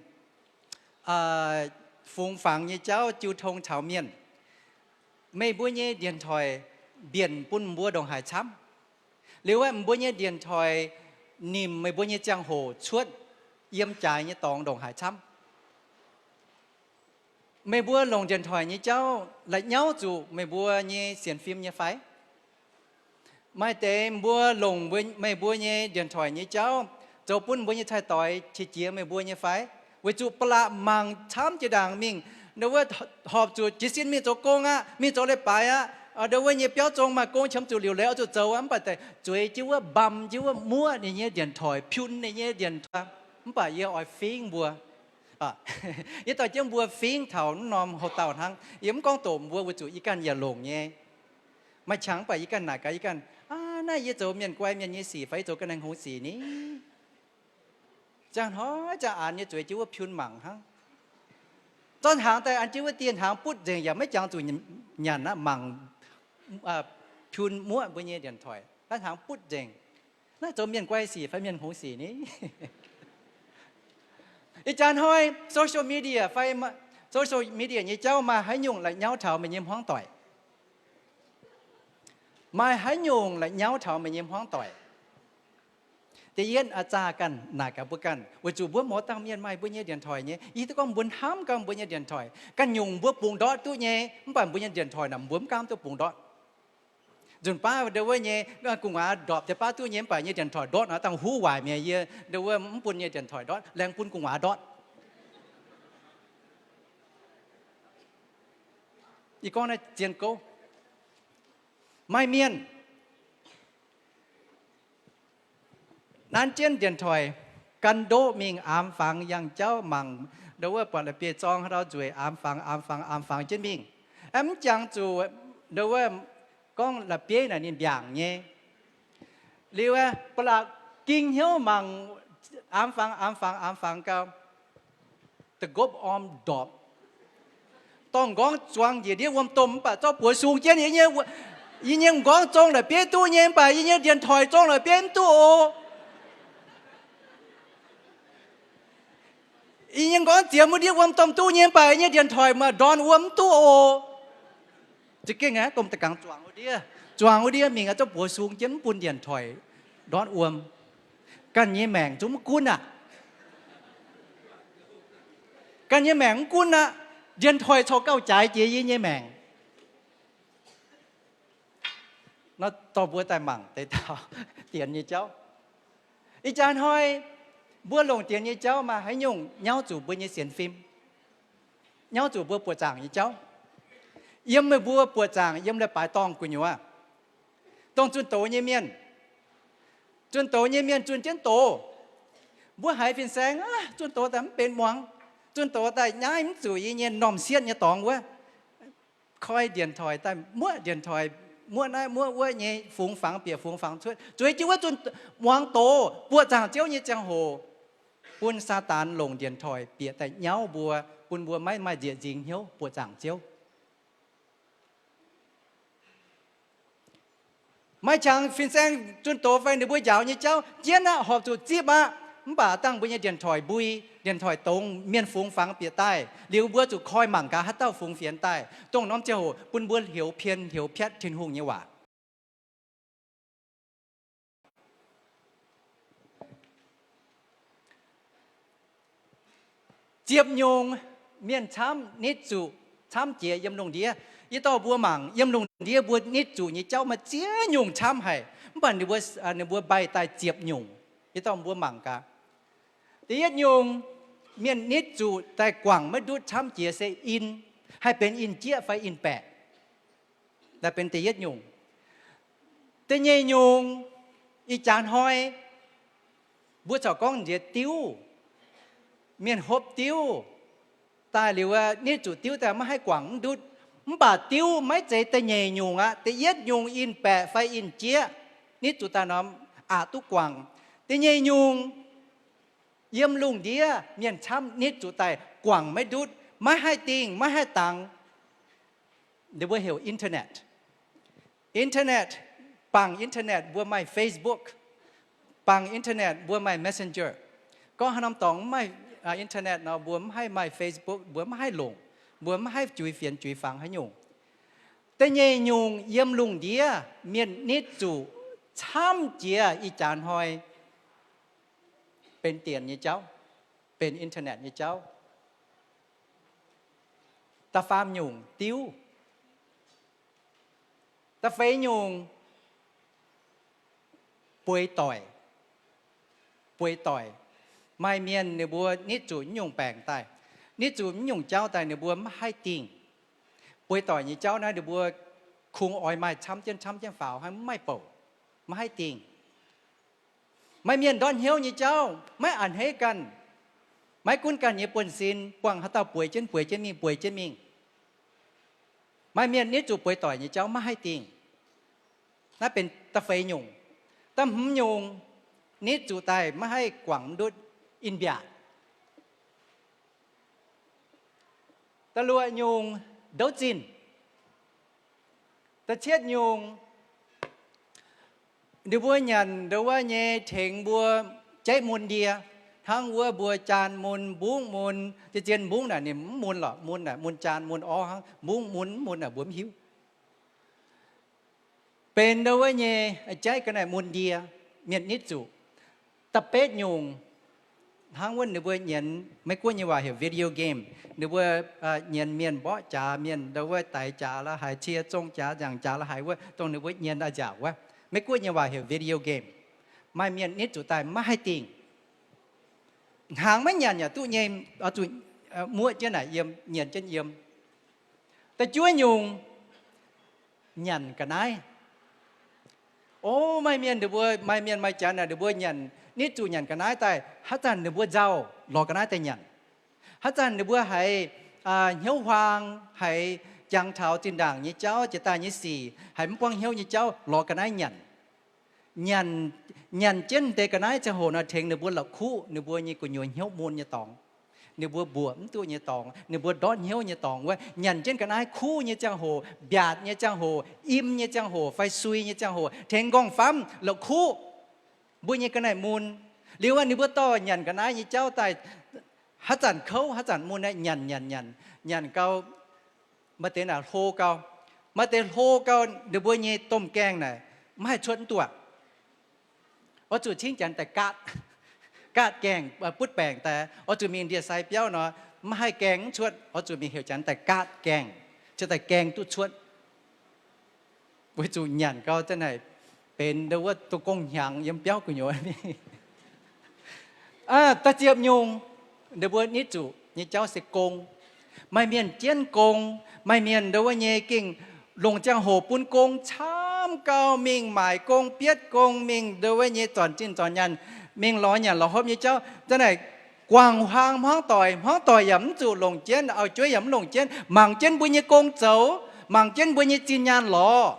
fungx fangx nyei jauv jiu tong taux mienh. Meih mbuo nyei ndienc toic mbienc bun mbuo ndongc haaix camv? Liuz aeqv, mbuo nyei ndienc toic nimc meih mbuo nyei ziangh hoc cuotv yiem jaaix nyei dorngx ndongc haaix camv? Meih mbuo longc ndienc toic nyei jauv la'nyauv zuqc meih mbuo nyei sienx fim nyei fai? Maaih deix mbuo longc meih mbuo nyei ndienc toic nyei jauv zoux bun mbuo nyei cai-doix qiex jiez meih mbuo nyei fai? Weic zuqc ba'laqc mangc camv jiex ndaangc mingh, ndau wuov horpc zuqc jiez sin mingh zoux gong aqv, mingh zoux leiz-baaix aqv, ndau wuov nyei biauv zong maaih gong qiemx zuqc liuc leiz oix zuqc zoux, mv baac deix zueiz jienv wuov, mbamv jienv wuov, muoqv ninh nyei ndienc toic, piun ninh nyei ndienc toic. Mv baac yie oix fingv mbuo, yie dorh jienv mbuo fingv taux mv norm houx-dauh hnangv. Yie mv gorngv doqc mbuo weic zuqc yie ganh yaac longc nyei. Maaih qangx mv baac yie ganh naaic gaax yie ganh, aa, naaiv yie zoux mienh guai mienh nyei sic fai yie zoux ga'naaiv hngongx sic ni? Ziangh hnoi ziangh aanx nyei zueiz jienv wuov piun mangc hnangv. Zorqv hnaangx daaih an jienv wuov dieh hnaangx butv nzengc yaac maiv jangx zuqc nyanc aqv, mangc piun muoqv mbuo nyei ndienc toic, naaiv hnaangx butv nzengc. Naaiv zoux mienh guai sic fai mienh hngongx sic ni? Ih jaax hnoi social media fai social media nyei jauv maaih haaix nyungc la'nyauv taux meih nyei hmuangv doic? Maaih haaix nyungc la'nyauv taux meih nyei hmuangv doic? Da'yietv, aa, zaah ganh naaic gaax mbuo ganh, weic zuqc mbuo mouz dauh mienh maaih mbuo nyei ndienc toic nyei. Yie duqv gorngv mbuo hnamv gaax mbuo nyei ndienc toic. Ganh nyungc mbuo bungx ndortv duqv nyei, mv baac mbuo nyei ndienc toic naaic mbuo mv gaamv duqv bungx ndortv. Nzunc baav ndau wuov nyei gu'nguaaz ndorpc deix baav duqv nyei, mv baac nyei ndienc toic ndortv naaic dangh huv waaic mi'aqv. Yie ndau wuov mv bun nyei ndienc toic ndortv, laengz bun gu'nguaaz ndortv. Yie gorngv naaiv zien gouv. Maaih mienh nanv jienv ndienc toic, gan ndoqv mingh aamx fangx yangh jauv mangc, ndau wuov buatc la'bieiv-zorng haaix dauh nzueic, aamx fangx, aamx fangx, aamx fangx jienv mingh. Mv jangx zuqc ndau wuov gorngv la'bieiv naaic ninh mbiaangc nyei. Liuz ba'laqc ging hnyouv mangc, aamx fangx, aamx fangx, aamx fangx gau, da'nqopv orm ndorpc. Dorngh m'nqorngv zuangx njiec ndiev wuom-domh mv baac zorqv buoz sung jienv. Yie nyei m'nqorngv zong la'bieiv duqv nyei mv baac yie nyei ndienc toic zong la'bieiv mv duqv oc. Yie nyei m'nqorngv ziemx wuov ndiev wuom-domh duqv nyei mv baac yie nyei ndienc toic maaih ndorn wuom mv duqv oc. Za'gengh aeqv, domh da'gangx zuangx wuov ndiev, zuangx wuov ndiev mingh aeqv, zorqv buoz sung jienv mv bun ndienc toic ndortv wuom. Ganh nyei maengc zungv mv gunv aqv. Ganh nyei maengc mv gunv aqv. Ndienc toic corc gauh jaaix jiex yie nyei maengc. Nor dorh mbuo daaih mangc deix dauh dienx nyei jauv. Ih jaax hnoi mbuo longc dienx nyei jauv maaih haaix nyungc nyauv zuqc mbuo nyei sienx fim, nyauv zuqc mbuo buoqc zaangc nyei jauv? Yiem meih mbuo buoqc zaangc yiem leiz-baaix dorngh gu'nyuoz, Dongh zunh doz nyei mienh, zunh doz nyei mienh zunh jienv doz. Mbuo haiz fin-saeng, zunh doz daaih mv benx muangx, zunh doz daaih nyaiv mv zuqc yie nyei normh sieqv nyei dorngx wuov. Koi điện thoại daaih muoqv điện thoại, muoqv naaiv muoqv wuov nyei fungx fangx bieqc fungx fangx cuotv. Zueiz jienv wuov zunh, muangx doz, buoqc zaangc Ziouv nyei ziangh hoc, bun Saadaan longc điện thoại bieqc daaih nyauv mbuo, bun mbuo maiv maaih nzieqc nzingx hnyouv buoqc zaangc Ziouv. Maaih qangx fin-saeng zunh doz fai ninh mbuo njaaux nyei jauv jienv aqv, horpc zuqc zipv aqv, mv baac dangh mbuo nyei điện thoại mbui, điện thoại dongz, mienh fungx fangx bieqc daaih liuz, mbuo zuqc koi mangc gaax haaix dauh fungx fienx daaih, dongh norm ziangh hoc bun mbuo heuc pien heuc piatv Tin-Hungh nyei waac. Ziepc nyungc mienh camv nitv zuqc camv jiex yiem lungh ndiev. Yie dorh mbuo mangc yiem lungh ndiev mbuo nitv zuqc nyei jauv maaih ziex nyungc camv haic, mv baac ninh mbuo, ninh mbuo mbaih daaih ziepc nyungc. Yie dorh mbuo mangc gaax. Da'yietv nyungc, mienh nitv zuqc daaih guangc maiv ndutv camv jiex se in, haih benx in-jieqv fai in-baeqc. Naaiv benx da'yietv nyungc. Da'nyeic nyungc, ih jaax hnoi mbuo corc gorngv nziex diuv, mienh hopv diuv daaih liuz, nitv zuqc diuv daaih maiv haih guangc mv ndutv. Mv baac diuv maiv zeiz da'nyeic nyungc aqv. Da'yietv nyungc in-baeqc fai in-jieqv, nitv zuqc daaih norm aqc duqv guangc. Da'nyeic nyungc, yiem lungh ndiev mienh camv nitv zuqc daaih guangc maiv ndutv, maiv haih dingh, maiv haih dangx. Ninh mbuo heuc internet. Internet, bangc internet mbuo maaih Facebook, bangc internet mbuo maaih Messenger. Gorngv haaix norm dorngx mv maaih internet nor, mbuo mv haih maaih Facebook, mbuo mv haih longc, mbuo mv haih juix fienx juix fangx haaix nyungc. Da'nyeic nyungc, yiem lungh ndiev mienh nitv zuqc camv jiex ih jaax hnoi benx dienx nyei jauv, benx internet nyei jauv. Da'faam nyungc diuv. Da'feix nyungc bueix doic. Bueix doic. Maaih mienh ninh mbuo nitv zuqc mv nyungc baengc daaih, nitv zuqc mv nyungc jauv daaih ninh mbuo mv haih dingh. Bueix doic nyei jauv naaiv ninh mbuo kungx oix maaih camv jienv camv jienv faaux hnangv, mv maaih bouc, mv haih dingh. Maaih mienh ndortv hnyouv nyei jauv maiv a'hneiv ganh, maiv gunv ganh nyei buonv-sin, buangh haaix dauh bueix jienv bueix jienv mingh bueix jienv mingh. Maaih mienh nitv zuqc bueix doic nyei jauv maiv haih dingh. Naaiv benx da'feix nyungc. Da'hmz nyungc, nitv zuqc daaih maiv haih guangc ndutv, in-mbiaatc. Da'luoqc nyungc, ndouv zinh. Da'cietv nyungc, ninh mbuo nyanc ndo wuov nyei tengx mbuo jaiv mun ndie, hnangv wuov mbuo jaan mun, mbungv mun, zien zien mbungv naaic ninh mv mun lorqc, mun naaic mun jaan mun orv hnangv, mbungv mun mv mun naaic mbuo mv hiuv. Benx ndo wuov nyei jaiv ga'naaiv mun ndie, mienh nitv zuqc. Da'betv nyungc, hnangv wuov ninh mbuo nyienz Meiv-Guoqv nyei waac heuc video game. Ninh mbuo nyienz mienh mborqv jaax, mienh ndo wuov daix jaax la'haiz, cie zong jaax, nziangc jaax la'haiz wuov, dongh ninh mbuo nyienz daaih nziaauc wuov. Meiv-Guoqv nyei waac heuc video game. Maaih mienh nitv zuqc daaih maiv haih dingh. Hnaangx maiv nyanc yaac duqv nyei, oix zuqc muoqv jienv naaic yiem, nyienz jienv yiem. Da'juov nyungc, nyanc ga'naaiv. O, maaih mienh ninh mbuo, maaih mienh maaih janx naaic ninh mbuo nyanc, nitv zuqc nyanc ga'naaiv daaih, haaix zanc ninh mbuo nzauh lorz ga'naaiv daaih nyanc. Haaix zanc ninh mbuo haiz hnyouv huaang, haiz jangx taux zinh ndaangc nyei jauv, jiex daaih nyei sic, haiz mv buangv hnyouv nyei jauv, lorz ga'naaiv nyanc. Nyanc, nyanc jienv deix ga'naaiv ziangh hoc nor tengx ninh mbuo la'kuqv ninh mbuo nyei gu'nyuoz hnyouv mun nyei dorngx, ninh mbuo mbuoqc mv duqv nyei dorngx, ninh mbuo ndortv hnyouv nyei dorngx wuov. Nyanc jienv ga'naaiv kuv nyei ziangh hoc, mbiaatc nyei ziangh hoc, im nyei ziangh hoc fai sui nyei ziangh hoc, tengx nqorngv-famv la'kuqv mbuo nyei ga'naaiv mun. Liuz ninh mbuo dorh nyanc ga'naaiv nyei jauv daaih, haaix zanc kouv haaix zanc mun aeqv, nyanc nyanc nyanc, nyanc gau, maaih deix naaic hlo gau, maaih deix hlo gau, ninh mbuo nyei domh gaengh naaic mv haih cuotv mv duqv. Oix zuqc cingv janx daaih gaatv, gaatv gaengh butv baengc daaih. Oix zuqc mingh ndie-sai biauv nor, mv haih gaengh mv cuotv, oix zuqc mingh heuc janx daaih gaatv gaengh, cingx daaih gaengh duqv cuotv. Weic zuqc nyanc gau za'naaic benx ndo wuov dongh gong hnyangx yiem biauv gu'nyuoz. Da'ziepc nyungc, ninh mbuo nitv zuqc nyei jauv se gong. Maaih mienh jienv gong, maaih mienh ndo wuov nyei gengh longc ziangh hoc bun gong camv. gau, mingh maaic gong, bietv gong, mingh ndo wuov nyei zornc zinh zornc nyaanh, mingh lorz nyanc lorz hopv nyei jauv. Da'naaic guangc huaang hmuangv doic, hmuangv doic yaac mv zuqc longc jienv, auv-jueiv yaac mv longc jienv, mangc jienv mbuo nyei gong zoux, mangc jienv mbuo nyei zinh nyaanh lorz.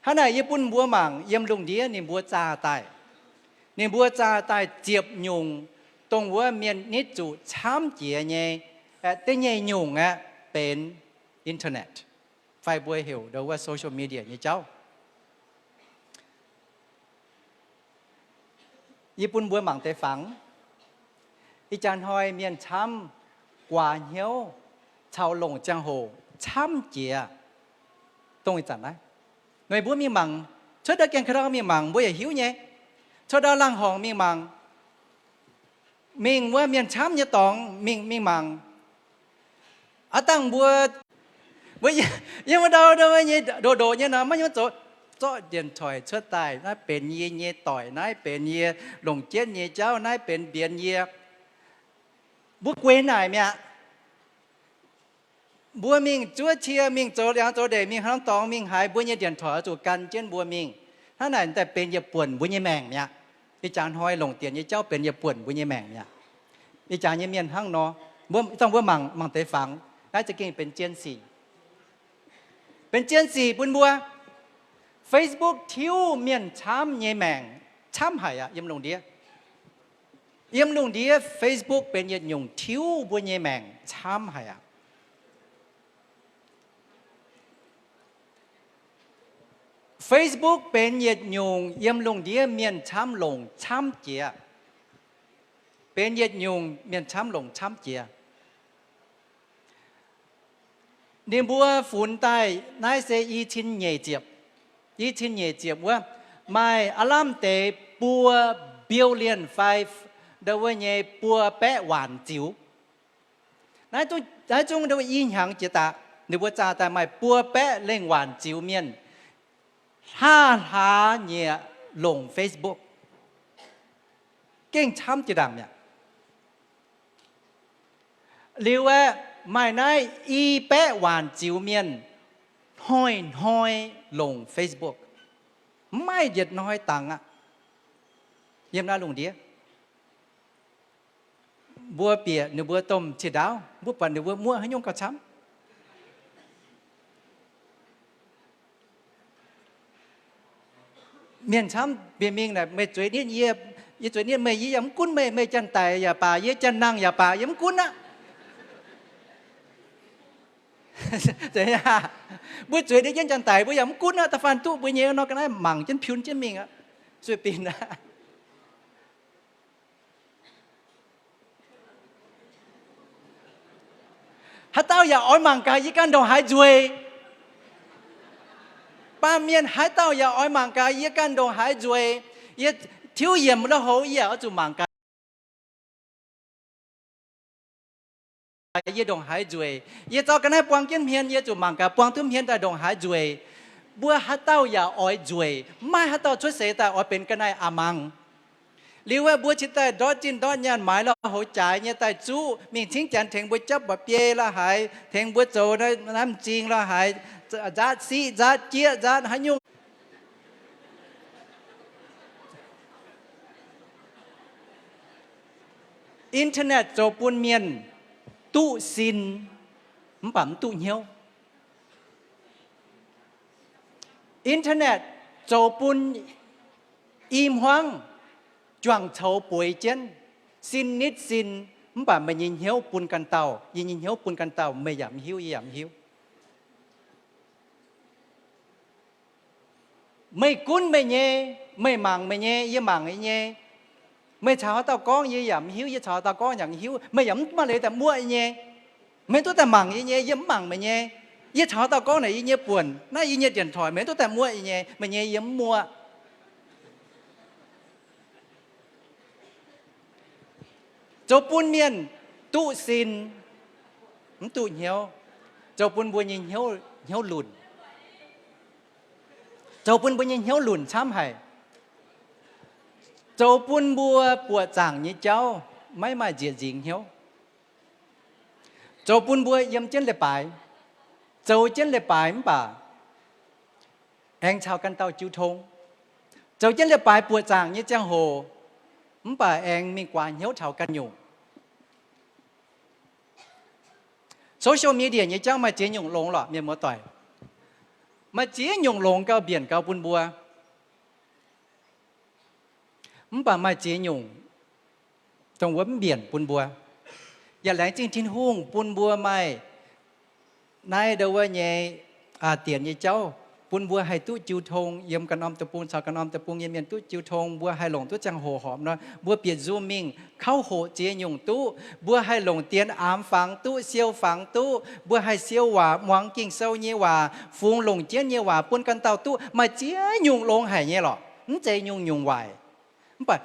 Hnangv naaic yie bun mbuo mangc yiem lungh ndiev ninh mbuo zaah daaih. Ninh mbuo zaah daaih ziepc nyungc, dongh wuov mienh nitv zuqc camv jiex nyei, da'nyeic nyungc aeqv, benx internet, fai mbuo heuc ndo wuov social media nyei jauv. Yie bun mbuo mangc deix fangx. Ih jaax hnoi mienh camv guaax hnyouv caux longc ziangh hoc camv jiex dongh ih zanc naaiv. Meih mbuo mingh mangc, cuotv ndau Gaeng Ka'ndau mingh mangc, mbuo yaac hiuv nyei. Cuotv ndau laangh horngc mingh mangc, mingh wuov mienh camv nyei dorngx mingh, mingh mangc. Aav dangh mbuo, mbuo yiem wuov ndau nyei ndoqc ndoqc nyei nor, maiv nyungc zoux, zorqv điện thoại cuotv daaih, naaiv benx yie nyei doic, naaiv benx yie longc jienv nyei jauv, naaiv benx mbienx yie. Mbuo gueix naaic mi'aqv. Mbuo mingh zuov cie, mingh zoux liangx zoux ndeic, mingh haaix norm dorngx mingh haaix, mbuo nyei điện thoại oix zuqc gan jienv mbuo mingh. Hnangv naaic daaih benx yietc buonc mbuo nyei maengc mi'aqv. Ih jaax hnoi longc dienx nyei jauv benx yietc buonc mbuo nyei maengc mi'aqv. Ih jaax nyei mienh hnangv nor, mbuo, dongh mbuo mangc, mangc deix fangx, naaiv za'gengh benx zien sic. Benx zien sic bun mbuo. Facebook tiuv mienh camv nyei maengc camv haic aqv yiem lungh ndiev. Yiem lungh ndiev Facebook benx yietc nyungc tiuv mbuo nyei maengc camv haic aqv. Facebook benx yietc nyungc yiem lungh ndiev mienh camv longc camv jiex. Benx yietc nyungc mienh camv longc camv jiex. Ninh mbuo funx daaih naaiv se i cin nyeic ziepc, i cin nyeic ziepc wuov, maaih aav lamh deix buo billion fai ndo wuov nyei buo baeqv waanc ziux. Naaiv zungv, naaiv zungv ndo wuov i hnyangx jiex daaih, ninh mbuo zaah daaih maaih buo baeqv lengh waanc ziux mienh hlaax hlaax nyieqc longc Facebook. Gengh camv jiex ndaangc mi'aqv. Liuz aeqv, maaih naaiv i baeqv waanc ziux mienh hnoi-hnoi longc Facebook. Mv maaih yietc hnoi dangx aqv. Yiem naaiv lungh ndiev, mbuo bieqc ninh mbuo domh cing-ndaauv, mbuo buatc ninh mbuo muoqv haaix nyungc gauh camv. Mienh camv mbienx mingh naaic, meih zueiz nitv yie, yie zueiz nitv meih, yie yaac mv gunv meih. Meih janx-daic yaac baac, yie janx-nangh yaac baac, yie mv gunv aqv. Mbuo zueiz nitv jienv janx-daic mbuo yaac mv gunv aqv. Da'faanh duqv mbuo nyei nor ga'naaiv mangc jienv piun jienv mingh aqv. Sueih binc aqv. Haaix dauh yaac oix mangc gaax yie ganh ndongc haaix nzueic. Baamh mienh haaix dauh yaac oix mangc gaax yie ganh ndongc haaix nzueic. Yie tiuv yiemc lui-houx yie yaac oix zuqc mangc gaax yie ndongc haaix nzueic. Yie zaux ga'naaiv buang jienv hmien, yie zuqc mangc gaax buang duqv hmien daaih ndongc haaix nzueic. Mbuo haaix dauh yaac oix nzueic, maiv maaih haaix dauh cuotv seix daaih oix benx ga'naaiv a'mangc. Liuz aeqv, mbuo cingx daaih ndortv zinh ndortv nyaanh, maaiz lui-houx jaaix nyei daaih zuqv mingh cingv janx tengx mbuo japv mba'biei la'haaix, tengx mbuo zoux naaiv m'zing la'haaix, nzaatv siqv, nzaatv jieqv, nzaatv haaix nyungc. Internet zoux bun mienh duqv sin mv baac mv duqv hnyouv. Internet zoux bun i hmuangv juangc coux bueix jienv, sin nitv sin, mv baac meih nyei hnyouv bun ganh dauh, yie nyei hnyouv bun ganh dauh, meih yaac mv hiuv, yie yaac mv hiuv. Meih gunv meih nyei, meih mangc meih nyei, yie mangc yie nyei. Meih caux haaix dauh gorngv yie yaac mv hiuv, yie caux haaix dauh gorngv yaac mv hiuv. Meih yaac mv maaih leiz daaih muoqv yie nyei. Meih duqv daaih mangc yie nyei, yie mv mangc meih nyei. Yie caux haaix dauh gorngv naaic yie nyei buonc, naaiv yie nyei điện thoại, meih duqv daaih muoqv yie nyei, meih nyei yie mv muoqv. Zoux bun mienh duqv sin, mv duqv hnyouv. Zoux bun mbuo nyei hnyouv, hnyouv lunc. Zoux bun mbuo nyei hnyouv lunc camv haic. Zoux bun mbuo buoqc zaangc nyei jauv maiv maaih nzieqc nzingx hnyouv. Zoux bun mbuo yiem jienv leiz-baaix, zoux jienv leiz-baaix mv baac aengx caux ganh dauh jiu tong, zoux jienv leiz-baaix buoqc zaangc nyei ziangh hoc, mv baac aengx mingh guaax hnyouv taux ganh nyungc. Social media nyei jauv maaih ziex nyungc longx lorqc, mienh muoz-doic. Maaih ziex nyungc longx gauh mbienc gauh bun mbuo. Mv baac maaih ziex nyungc dongh wuov mv mbienc bun mbuo. Yaac laengz zingh Tin-Hungh bun mbuo maaih naaiv ndau wuov nyei, aa, dienx nyei jauv, bun mbuo haih duqv jiu tong yiem ganh norm deic-bung caux ganh norm deic-bung nyei mienh duqv jiu tong. Mbuo haih longc duqv ziangh hoc horpc nor, mbuo bieqc Zoom mingh, kauv hoqc ziex nyungc duqv. Mbuo haih longc dienx aamx fangx duqv, siou fangx duqv. Mbuo haih siou waac, muangx Ging-Sou nyei waac, fungx longc jienv nyei waac bun ganh dauh duqv. Maaih ziex nyungc longx haic nyei lorqc. Mv zeiz nyungc-nyungc waaic. Mv baac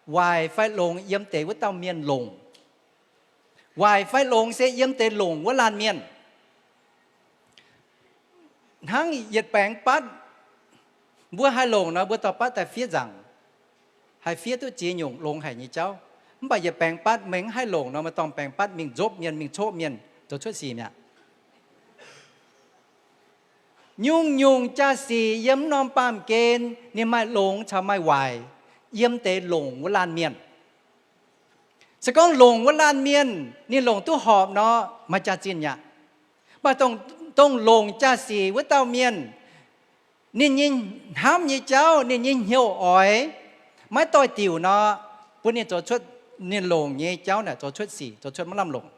waaic fai longx yiem deix wuov dauh mienh longc. Waaic fai longx se yiem deix longc wuov laanh mienh. Hnangv yietc baengx batv, mbuo haih longc nor, mbuo dorh batv daaih fiev nzaangc, haih fiev duqv ziex nyungc longx haic nyei jauv. Mv baac yietc baengx batv meih mv haih longc nor, maaih dorngh baengx batv mingh nzopv mienh, mingh coqv mienh, zoux cuotv sic mi'aqv. Nyungc-nyungc jaa-sic yiem mv norm baamh gen ninh maaih longx caux maaih waaic, yiem deix longc wuov laanh mienh. Se gorngv longc wuov laanh mienh ninh longc duqv horpc nor, maaih jaax-zinh mi'aqv. Mv baac dongh, dongh longc jaa-sic wuov dauh mienh, ninh nyei hnamv nyei jauv, ninh nyei hnyouv oix maiv doix-diuc nor, bun ninh zoux cuotv, ninh longc nyei jauv naaic zoux cuotv sic, zoux cuotv maiv lamh longc.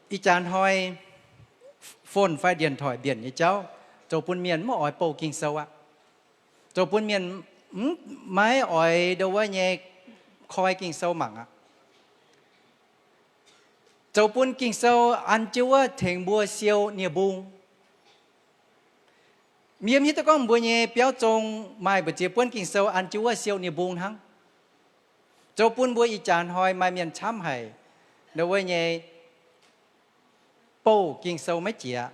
Ih jaax hnoi phone fai điện thoại mbienc nyei jauv zoux bun mienh maiv oix bouh Ging-Sou aqv. Zoux bun mienh maiv oix ndau wuov nyei koi Ging-Sou mangc aqv. Zoux bun Ging-Sou an jienv wuov tengx mbuo siou nie-mbung. Yie mv hiuv duqv gorngv mbuo nyei biauv zong maaih mbu'ziex buonv Ging-Sou an jienv wuov siou nie-mbung hnangv. Zoux bun mbuo ih jaax hnoi maaih mienh camv haic ndau wuov nyei bouh Ging-Sou maiv jiex.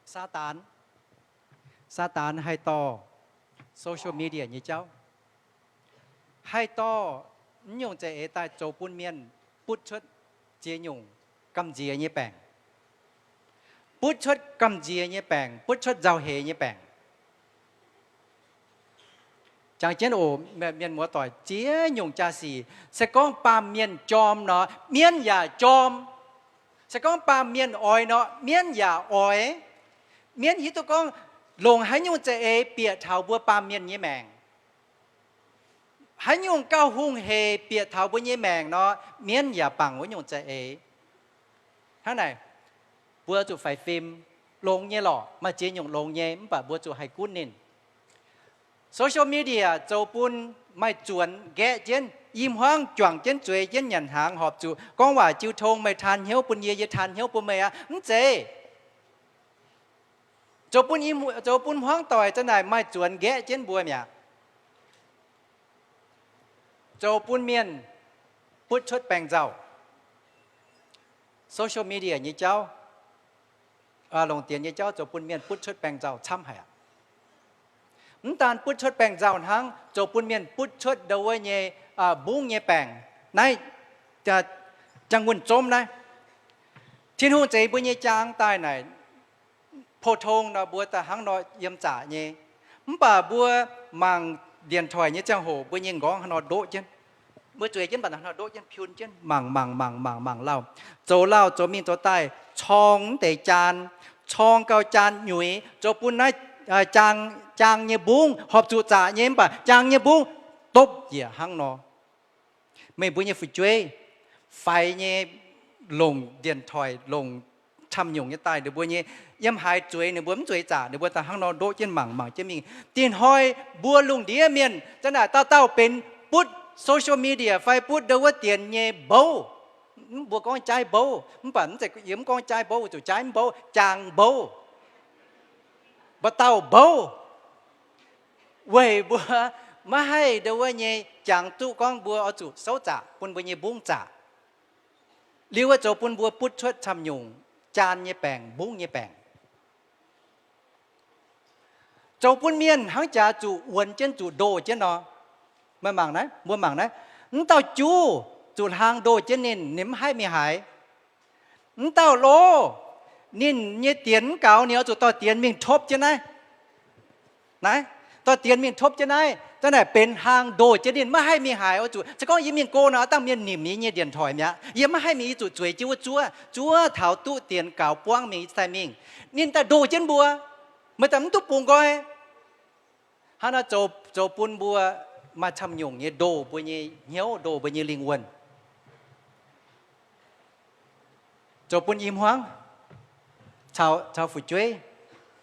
Saadaan, Saadaan haih dorh social media nyei jauv, haih dorh mv nyungc za'eix daaih zoux bun mienh butv cuotv ziex nyungc gamh nziex nyei baengc, butv cuotv gamh nziex nyei baengc, butv cuotv nzauh heix nyei baengc. Jangx jienv oc, mienh muoz-doic, ziex nyungc jaa-sic, se gorngv baamh mienh jorm nor, mienv yaac jorm. Se gorngv baamh mienh oix nor, mienv yaac oix. Mienv hiuv duqv gorngv longc haaix nyungc za'eix bieqc taux mbuo baamh mienh nyei maengc, haaix nyungc gauh hungh hec bieqc taux mbuo nyei maengc nor, mienv yaac bangc wuov nyungc za'eix. Hnangv naaic, mbuo zuqc faix fim. Longx nyei lorqc, maaih ziex nyungc longx nyei, mv baac mbuo zuqc haih gunv ninh. Social media zoux bun maaih zuonx nqaeqv jienv, i hmuangv juangc jienv zueiz jienv nyanc hnaangx horpc zuqc gorngv waac jiu tong, meih taan hnyouv bun yie, yie taan hnyouv bun meih aqv. Mv zeiz. Zoux bun, zoux bun hmuangv doic za'naaic maaih zuonx nqaeqv jienv mbuo mi'aqv. Zoux bun mienh butv cuotv baengc nzauh. Social media nyei jauv, longc dienx nyei jauv zoux bun mienh butv cuotv baengc nzauh camv haic aqv. Mv daan butv cuotv baengc nzauh hnangv, zoux bun mienh butv cuotv ndau wuov nyei mbungv nyei baengc. Naaiv jangx wuonh zomv naaiv, Tin-Hungh zeix mbuo nyei jaang daaih naaic, pou-tong nor mbuo daaih hnangv nor yiem zaqc nyei. Mv baac mbuo mangc điện thoại nyei ziangh hoc mbuo nyei m'nqorngv hnangv nor ndoqv jienv. Mbuo zueiz jienv baac hnangv nor ndoqv jienv, piun jienv mangc mangc mangc mangc mangc lauh, zoux lauh zoux mingh zoux daaih, corng mv deix jaan, corng gau jaan nyuiz, zoux bun naaiv jaang, jaang nyei mbungv horpc zuqc zaqc nyei, mv baac jaang nyei mbungv dopv njiec hnangv nor. Meih mbuo nyei fu'jueiv faix nyei, longc điện thoại, longc camv nyungc nyei daaih ninh mbuo nyei, yiem haaix zueiz ninh mbuo mv zueiz zaqc, ninh mbuo daaih hnangv nor ndoqv jienv mangc mangc jienv mingh. Dinh hnoi mbuo lungh ndiev mienh za'naaic dauh dauh benx butv social media fai butv ndau wuov dienx nyei mbouv. Mbuo gorngv jaaiv mbouv, mv baac mv zeiz, yie mv gorngv jaaiv mbouv, weic zuqc jaaiv mbouv, jaang mbouv, mba'dauh mbouv. Weic mbuo maiv haih ndau wuov nyei jangx duqv gorngv mbuo oix zuqc souv zaqc bun mbuo nyei mbungv zaqc. Liuz wuov zoux bun mbuo butv cuotv camv nyungc jaan nyei baengc, mbungv nyei baengc. Zoux bun mienh hnangv jaax zuqc wuonx jienv, zuqc ndoh jienv nor. Meih mangc naaiv, mbuo mangc naaiv, m'dauh juv zuqc hlaang ndoh jienv ninh, ninh mv haih mingh haaix. M'dauh lov, ninh nyei dienx mv gaux, ninh oix zuqc dorh dienx mingh topv jienv naaiv. Naaiv, dorh dienx mingh topv jienv naaiv, da'naaic benx hlaang ndoh jienv ninh, maiv haih mingh haaix. Oix zuqc, se gorngv yie mingh go nor, dangh mienh nimc yie nyei điện thoại mi'aqv. Yie maiv haih mingh, yie zuqc zueiz jienv wuov zuov, zuov taux duqv dienx gaux buangv mingh, yie cingx daaih mingh. Ninh daaih ndoh jienv mbuo, meih daaih mv duqv bungx nqoi. Hnangv naaiv zoux, zoux bun mbuo maaih camv nyungc nyei ndoh mbuo nyei hnyouv, ndoh mbuo nyei lingh wuonh. Zoux bun i hmuangv caux, caux fu'jueiv,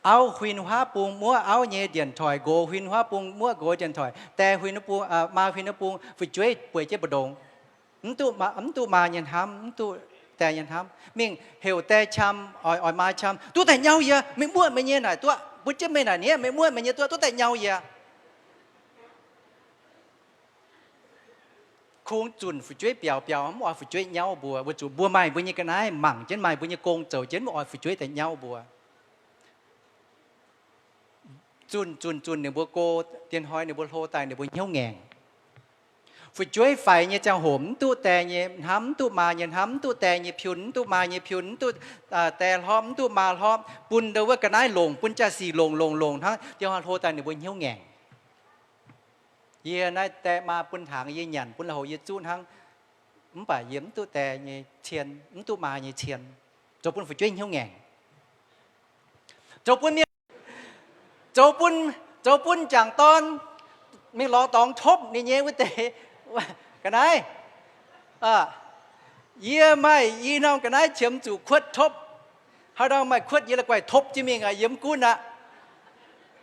auv huin huaav bung muoqv auv nyei điện thoại, nqox huin huaav bung muoqv nqox nyei điện thoại, die huin, maa huin huaav bung, fu'jueiv bueix jienv mbu'ndongx. Mv duqv maa nyei hnamv, mv duqv die nyei hnamv. Mingh heuc die qam, oix, oix maa qam, duqv daaih nyau yie, meih muoqv meih nyei naaic duqv, mbuo jienv meih naaic niev, meih muoqv meih nyei duqv, duqv daaih nyau yie. Kungx zunc fu'jueiv biaux biaux, mv oix fu'jueiv nyauv mbuo, weic zuqc mbuo maaih mbuo nyei ga'naaiv mangc jienv, maaih mbuo nyei gong zoux jienv, mv oix fu'jueiv daaih nyauv mbuo. Zunc zunc zunc ninh mbuo go, dien hnoi ninh mbuo hlo daaih ninh mbuo hnyouv ngaengc. Fu'jueiv faix nyei ziangh hoc mv duqv die nyei hnamv, mv duqv maa nyei hnamv, mv duqv die nyei piun, mv duqv maa nyei piun, mv duqv die hlopv, mv duqv maa hlopv, bun ndau wuov ga'naaiv longc, bun jaa-sic longc longc longc hnangv, dien hnoi hlo daaih ninh mbuo hnyouv ngaengc. Yie naaiv die maa bun hnaangx yie nyanc, bun lui-houx yie zuqv hnangv, mv baac yie mv duqv die nyei cien, mv duqv maa nyei cien, zoux bun fu'jueiv hnyouv ngaengc. Zoux bun mienh, zoux bun, zoux bun m'jangc dorn mingh lorz dorngx topv ninh nyei wuov deix ga'naaiv. Yie maaih i norm ga'naaiv qiemx zuqc kuotv topv. Haaix ndau maaih kuotv yie la'guaih topv jienv mingh aqv, yie mv gunv aqv.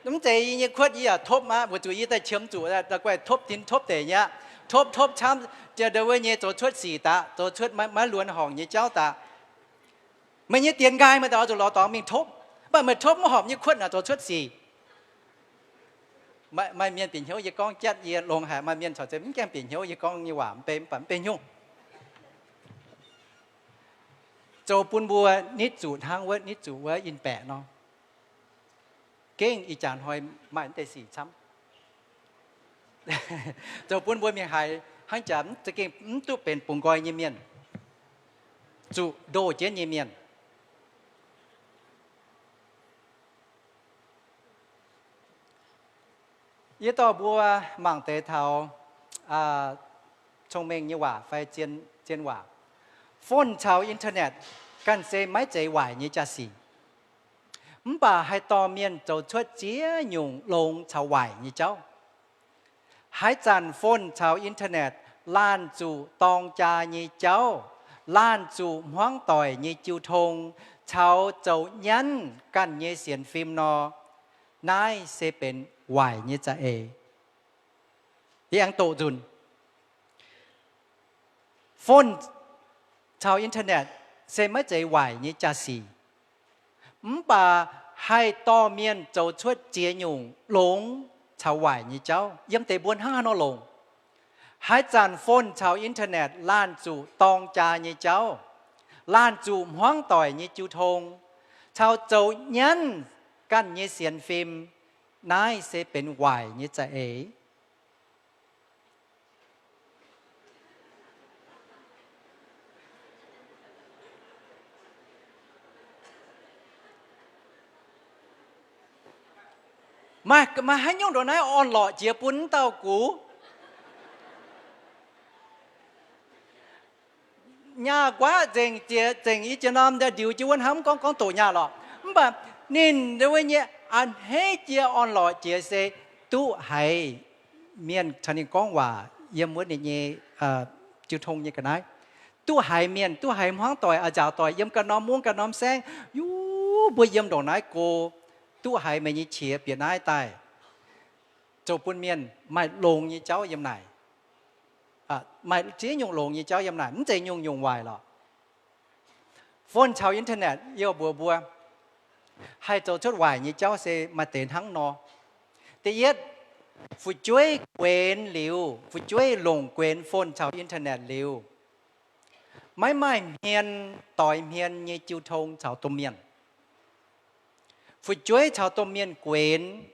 Mv zeiz yie nyei kuotv yie yaac topv aqv, weic zuqc yie daaih qiemx zuqc la'guaih topv tin topv deic nyei aqv. Topv topv camv, jiex ndau wuov nyei zoux cuotv sic daqc, zoux cuotv maiv luonx horngc nyei jauv daqc. Meih nyei dienx nqaai meih daaih oix zuqc lorz dorngx mingh topv, mv baac meih topv mv horpc nyei kuotv naaic zoux cuotv sic. Maaih mienh bieqc hnyouv yie gorngv jatv yie longx haic, maaih mienh corc zeiz mv gaengh bieqc hnyouv yie gorngv nyei waac mv bei, mv baac mv bei nyungc. Zoux bun mbuo nitv zuqc hnangv wuov nitv zuqc wuov in-baeqc nor. Gengh ih jaax hnoi maaih mv deix sic camv. Zoux bun mbuo mingh haiz hnangv jaax za'gengh mv duqv benx bungx nqoi nyei mienh, zuqc ndoh jienv nyei mienh. Yie dorh mbuo mangc deix taux cong-mengh nyei waac fai zien, zien waac. Phone caux internet ganh se maiv zeiz waaic nyei jaa-sic, mv baac haih dorh mienh zoux cuotv ziex nyungc longx caux waaic nyei jauv. Haaix zanc phone caux internet laanh zuqc dorng jaa nyei jauv, laanh zuqc hmuangv doic nyei jiu tong, caux zoux nyanv ganh nyei sienx fim nor, naaiv se benx waaic nyei za'eix. Yie aengx doqc nzunc. Phone caux internet se maiv zeiz waaic nyei jaa-sic, mv baac haih dorh mienh zoux cuotv ziex nyungc longx caux waaic nyei jauv. Yiem deix mbuo hnangv haaix nor longc? Haaix zanc phone caux internet laanh zuqc dorng jaa nyei jauv, laanh zuqc hmuangv doic nyei jiu tong, caux zoux nyanv ganh nyei sienx fim, naaiv se benx waaic nyei za'eix. Maaih, maaih haaix nyungc ndongc naaiv orn-lorqc jiex bun wuov dauh gux? Nyaah nquaqv nzengc jiex, zengc i jiex norm ndiux jienv wuov hnangv, mv gorngv, gorngv doqc nyaah lorqc. Mv baac ninh wuov nyei a'hneiv jiex orn-lorqc jiex se duqv haiz mienh caux ninh gorngv waac yiem wuov ninh nyei jiu tong nyei ga'naaiv. Duqv haiz mienh, duqv haiz hmuangv doic, a'nziaauc doic yiem ganh norm mungv ganh norm saengv, yie mbuo yiem ndongc naaiv go, duqv haiz meih nyei qiex bieqc naaiv daaih, zoux bun mienh maaih longx nyei jauv yiem naaic. Maaih ziex nyungc longx nyei jauv yiem naaic, mv zeiz nyungc-nyungc waaic lorqc. Phone caux internet yie mbuox mbuo, haih zoux cuotv waaic nyei jauv se maaih deix hnangv nor. Da'yietv, fu'jueiv guenx liuz, fu'jueiv longc guenx phone caux internet liuz, Maiv maaih hmien doix hmien nyei jiu tong caux domh mienh. Fu'jueiv caux domh mienh guenx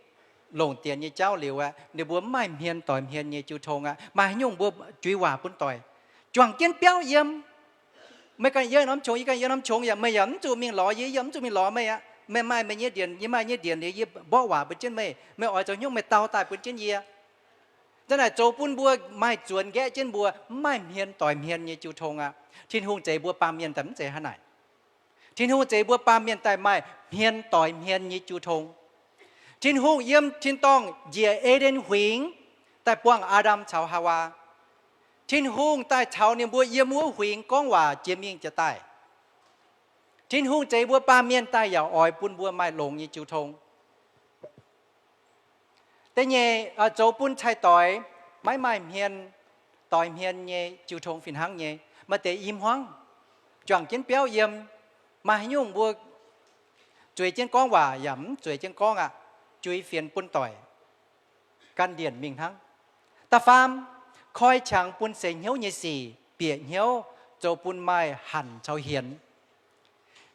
longc dienx nyei jauv liuz aeqv, ninh mbuo mv maaih hmien doix hmien nyei jiu tong aqv. Maaih haaix nyungc mbuo juix waac bun doic, juangc jienv biauv yiem. Meih ganh yiem norm qongx, yie ganh yiem norm qongx, yaac meih yaac mv zuqc mingh lorz yie, yie yaac mv zuqc mingh lorz meih aqv. Meih maaih meih nyei ndienx, yie maaih nyei ndienx liuz, yie mborqv waac bun jienv meih. Meih oix zoux haaix nyungc, meih dau daaih bun jienv yie. Za'naaic zoux bun mbuo maaih zuonx nqaeqv jienv mbuo mv maaih hmien doix hmien nyei jiu tong aqv. Tin-Hungh zeix mbuo baamh mienh daaih mv zeiz hnangv naaic. Tin-Hungh zeix mbuo baamh mienh daaih maaih hmien doix hmien nyei jiu tong. Tin-Hungh yiem tin-dorngh njiec E^nden Huingx daaih buangh Aa^ndam caux Haawaa. Tin-Hungh daaih caux ninh mbuo yiem wuov huingx gorngv waac jiex mingh jiex daaih. Tin-Hungh zeix mbuo baamh mienh daaih yaac oix bun mbuo maaih longx nyei jiu tong. Da'nyeic, zoux bun cai-doix maiv maaih hmien doix hmien nyei jiu tong fih hnangv nyei, maaih deix i hmuangv, juangc jienv biauv yiem, maaih haaix nyungc mbuo zueiz jienv gorngv waac yaac mv zueiz jienv gorngv aqv, juix fienx bun doic, gan ndienc mingh hnangv. Da'faam, koi qangx bun seix hnyouv nyei sic bieqc hnyouv, zoux bun maaih hanc caux hienx.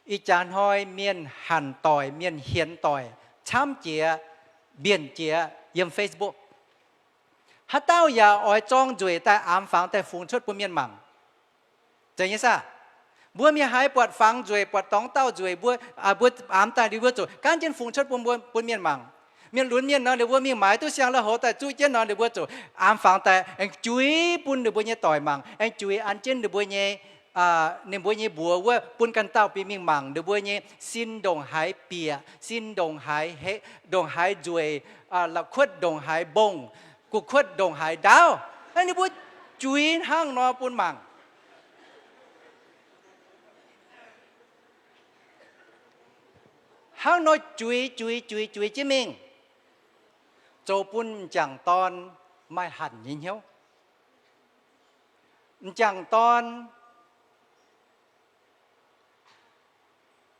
Ih jaax hnoi mienh hanc doic, mienh hienx doic camv jiex, mbienc jiex yiem Facebook. Haaix dauh yaac oix zorng nzueic daaih aamx fangx daaih fungx cuotv bun mienh mangc. Zeiz nyei saah? Mbuo mingh haaix buatc fangx nzueic, buatc dorngx dauh nzueic, mbuo, mbuo aamx daaih liuz mbuo zuqc gaanv jienv fungx cuotv bun mbuo, bun mienh mangc. Mienh lunx mienh nor, ninh mbuo mingh maaiz duqv siang-lauh houx daaih zuqv jienv nor, ninh mbuo zuqc aamx fangx daaih aengx juix bun ninh mbuo nyei doic mangc, aengx juix an jienv ninh mbuo nyei, ninh mbuo nyei mbuox wuov bun ganh dauh bieqc mingh mangc ninh mbuo nyei sin ndongc haaix bieqc, sin ndongc haaix, ndongc haaix nzueic, la'kuotv ndongc haaix mbongh, gu'kuotv ndongc haaix ndaauv. Ninh mbuo juix hnangv nor bun mangc. Hnangv nor juix juix juix juix jienv mingh, zoux bun m'jangc dorn maaih hanc nyei hnyouv. M'jangc dorn,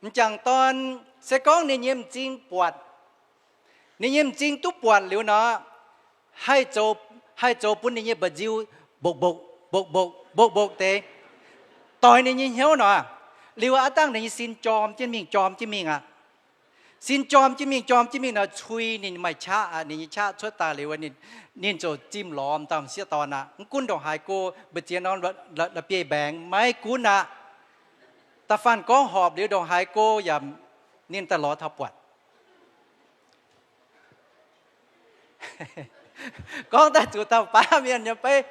m'jangc dorn, se gorngv ninh nyei m'zing buatc, ninh nyei m'zing duqv buatc liuz nor, haih zoux, haih zoux bun ninh nyei mba'nziu mbokv mbokv mbokv mbokv mbokv mbokv deix, doix ninh nyei hnyouv nor, liuz aqv dangh ninh nyei sin jorm jienv mingh, jorm jienv mingh aqv. Sin jorm jienv mingh, jorm jienv mingh nor, cui ninh maaih qaqv aqv. Ninh nyei qaqv cuotv daaih liuz, ninh ziouc zimh lorz dauh m'sieqv dorn aqv. Mv gunv ndongc haaix go, mbu'ziex norm la'bieiv-mbaengx maiv gunv aqv. Da'faanh gorngv horpc liuz ndongc haaix go yaac ninh daaih lorz taux buatc. Gorngv daaih zuqc taux baav mienh nyei beiv.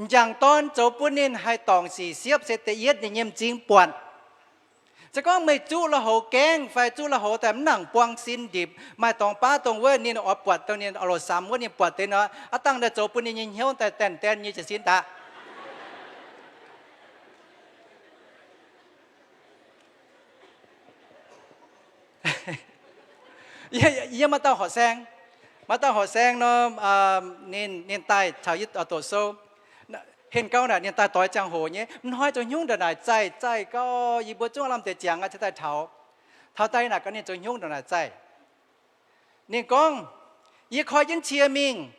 M'jangc dorn zoux bun ninh haih dorngc sic siepv se da'yietv ninh nyei m'zing buatc. Se gorngv meih zuqv lui-houx gaengv fai zuqv lui-houx daaih mv nangc buang sin ndipc, maaih dorngx baav dongh wuov ninh oix buatc dongh ninh oix loc samx wuov ninh buatc deix nor, aqv dangh daaih zoux bun ninh nyei hnyouv daaih daanh daen nyei jiez sin daaih. Yie maaih dauh horqc saeng, maaih dauh horqc saeng nor, ninh, ninh daaih taux yie doqc sou, henh gau naaic ninh daaih doix ziangh hoc nyei, m'hnoi zoux hnyungv ndongc naaic zaih, zaih gau, yie mbuo zungv lamh deix ziangx aqv, cingx daaih taux. Taux daaih naaic gaax ninh zoux hnyungv ndongc naaic zaih. Ninh gorngv, yie koi jienv cie mingh,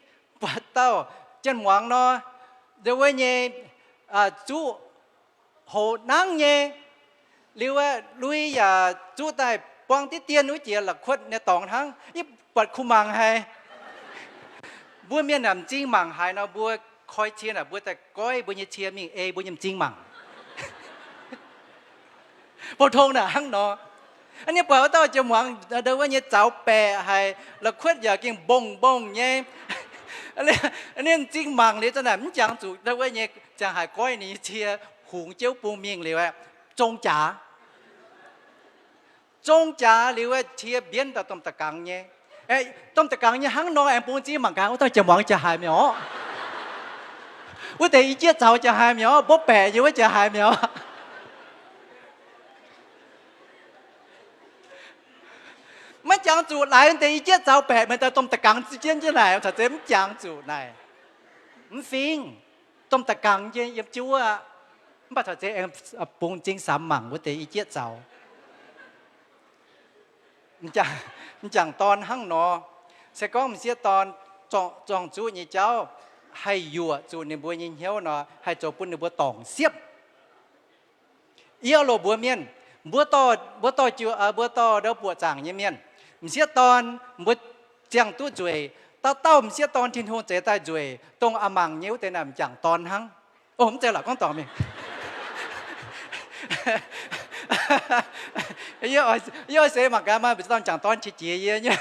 buatc dauh jien-muangz nor, ndau wuov nyei, zuqv hoc nangv nyei, liuz lui yaac zuqv daaih buang diqv dien wuov jiex la'kuotv nyei dorngx hnangv, yie buatc kuh mangc haic. Mbuo mienh naaic m'zing mangc haaix nor, mbuo koi cie naaic mbuo daaih goiv mbuo nyei cie mingh ei mbuo nyei m'zing mangc. Pou-tong naaic hnangv nor. Ninh buatc wuov dauh jien-muangz ndau wuov nyei zaux baeqc haic, la'kuotv yaac gengh mbongh mbongh nyei. Ninh m'zing mangc liuz za'naaic mv jangx zuqc ndau wuov nyei ziangh haaix goiv ninh nyei cie hungx jienv bung mingh liuz aeqv, zong jaax. Zong jaax liuz cie mbienv daaih domh da'gangx nyei. Domh da'gangx nyei hnangv nor aengx bung m'zing mangc gaax, wuov dauh jien-muangz jaax haaix mi'aqv orqc? Wuov deix i jieqv zaux jaax haaix mi'aqv orqc? Mbopv baeqc nyei wuov jaax haaix mi'aqv orqc? Maiv jangx zuqc laaix deix i jieqv zaux baeqc meih daaih domh da'gangx zi jienv jienv naaic, caux zeix mv jangx zuqc naaic. Mv fingx, domh da'gangx jienv yiem jiuv aqv. Mv baac caux zeix aengx bungx m'zing samx mangc wuov deix i jieqv zaux. M'jangc dorn hnangv nor, se gorngv m'sieqv dorn zorng-zuqv nyei jauv, haih yuoqc zuqc ninh mbuo nyei hnyouv nor, haih zoux bun ninh mbuo dorngc siepv. Yie loc mbuox mienh, mbuo dorh, mbuo dorh jiu, mbuo dorh ndau buoqc zaangc nyei mienh, m'sieqv dorn mbuo ziangh duqv nzueic, dauh dauh m'sieqv dorn Tin-Hungh zeix daaih nzueic, dongh a'mangc nyei wuov deix naaic m'jangc dorn hnangv. O, mv zeiz lorqc, gorngv dorngc mingh. Yie oix seix mangc gaax maaih m'sieqv dorn m'jangc dorn qiex jiez yie nyei.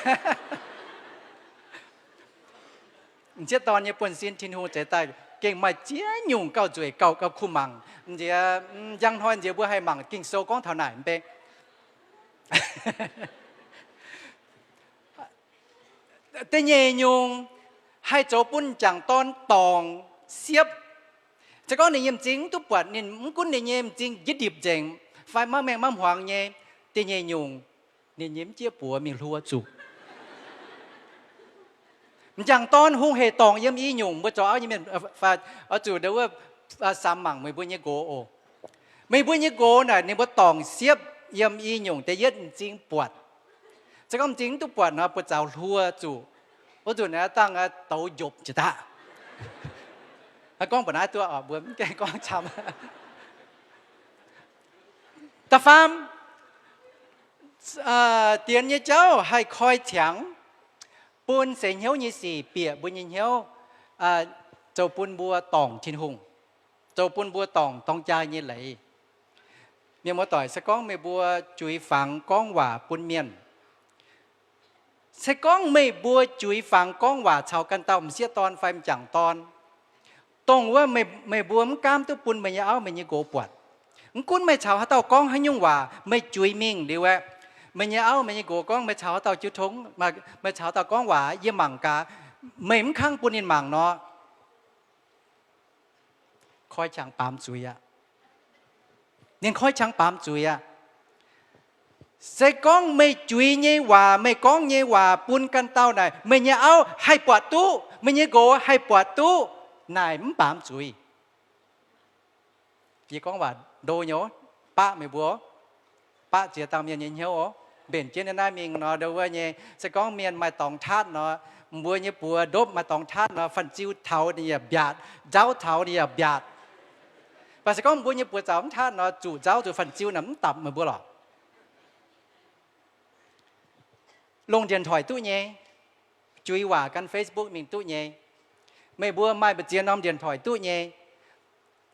M'sieqv dorn nyei buonv-sin Tin-Hungh zeix daaih gengh maaih ziex nyungc gauh nzueic, gauh, gauh kuh mangc. Nziex, njang hnoi nziex mbuo haih mangc Ging-Sou gorngv taux naaic mv bei. Da'nyeic nyungc, haih zoux bun m'jangc dorn dorngc siepv. Se gorngv ninh nyei m'zing mv duqv buatc, ninh mv gunv ninh nyei m'zing njiec ndipc nzengc fai maiv maengh maiv hmuangx nyei, da'nyeic nyungc, ninh nyei mv jieqv buoz mingh hluo zuqc. M'jangc dorn hungh heic dorngc yiem i nyungc, mbuo zoux auv nyei mienh, oix zuqc ndau wuov samx mangc meih mbuo nyei nqox oc. Meih mbuo nyei nqox naaic ninh mbuo dorngc siepv yiem i nyungc. Da'yietv, m'zing buatc. Se gorngv m'zing mv duqv buatc nor, buoz-zaux hluo zuqc. Wuov nzunc naaiv dangh douz njopc jiex daqv. Gorngv mbuox naaiv duqv oc, mbuo mv gaengh gorngv camv. Da'faam, dienx nyei jauv haih koi qangx bun seix hnyouv nyei sic bieqc mbuo nyei hnyouv, zoux bun mbuo dorngc Tin-Hungh, zoux bun mbuo dorngc dorng jaa nyei leiz. Mienh muoz-doic, se gorngv meih mbuo juix fangx gorngv waac bun mienh, se gorngv meih mbuo juix fangx gorngv waac caux ganh dauh m'sieqv dorn fai m'jangc dorn, dongh wuov meih mbuo mv gaamv duqv bun meih nyei auv meih nyei nqox buatc. Mv gunv meih caux haaix dauh gorngv haaix nyungc waac, meih juix mingh liuz aeqv, meih nyei auv meih nyei nqox gorngv meih caux haaix dauh jiu tong, meih caux haaix dauh gorngv waac, yie mangc gaax, meih mv kangv bun ninh mangc nor, koi qangx baamz zuiz aqv. Ninh koi qangx baamz zuiz aqv. Se gorngv meih juix nyei waac, meih gorngv nyei waac bun ganh dauh naaic, meih nyei auv haih buatc duqv, meih nyei nqox haih buatc duqv, naaic mv baamz zuiz. Yie gorngv waac ndo nyei, baqv meih mbuo, baqv ziex dauh mienh nyei hnyouv oc. Mbenc jienv naaiv mingh nor, ndo wuov nyei, se gorngv mienh maaih dorngx taatv nor, mbuo nyei buoz ndopv maaih dorngx taatv nor, fanh ziu taux ninh yaac mbiaatc, nzauv taux ninh yaac mbiaatc. Mv baac se gorngv mbuo nyei buoz zaux mv taatv nor, zuqc nzauv zuqc fanh ziu naaic mv dapc meih mbuo lorqc. Longc điện thoại duqv nyei, juix waac gan Facebook mingh duqv nyei. Meih mbuo maaih mbu'ziex norm điện thoại duqv nyei.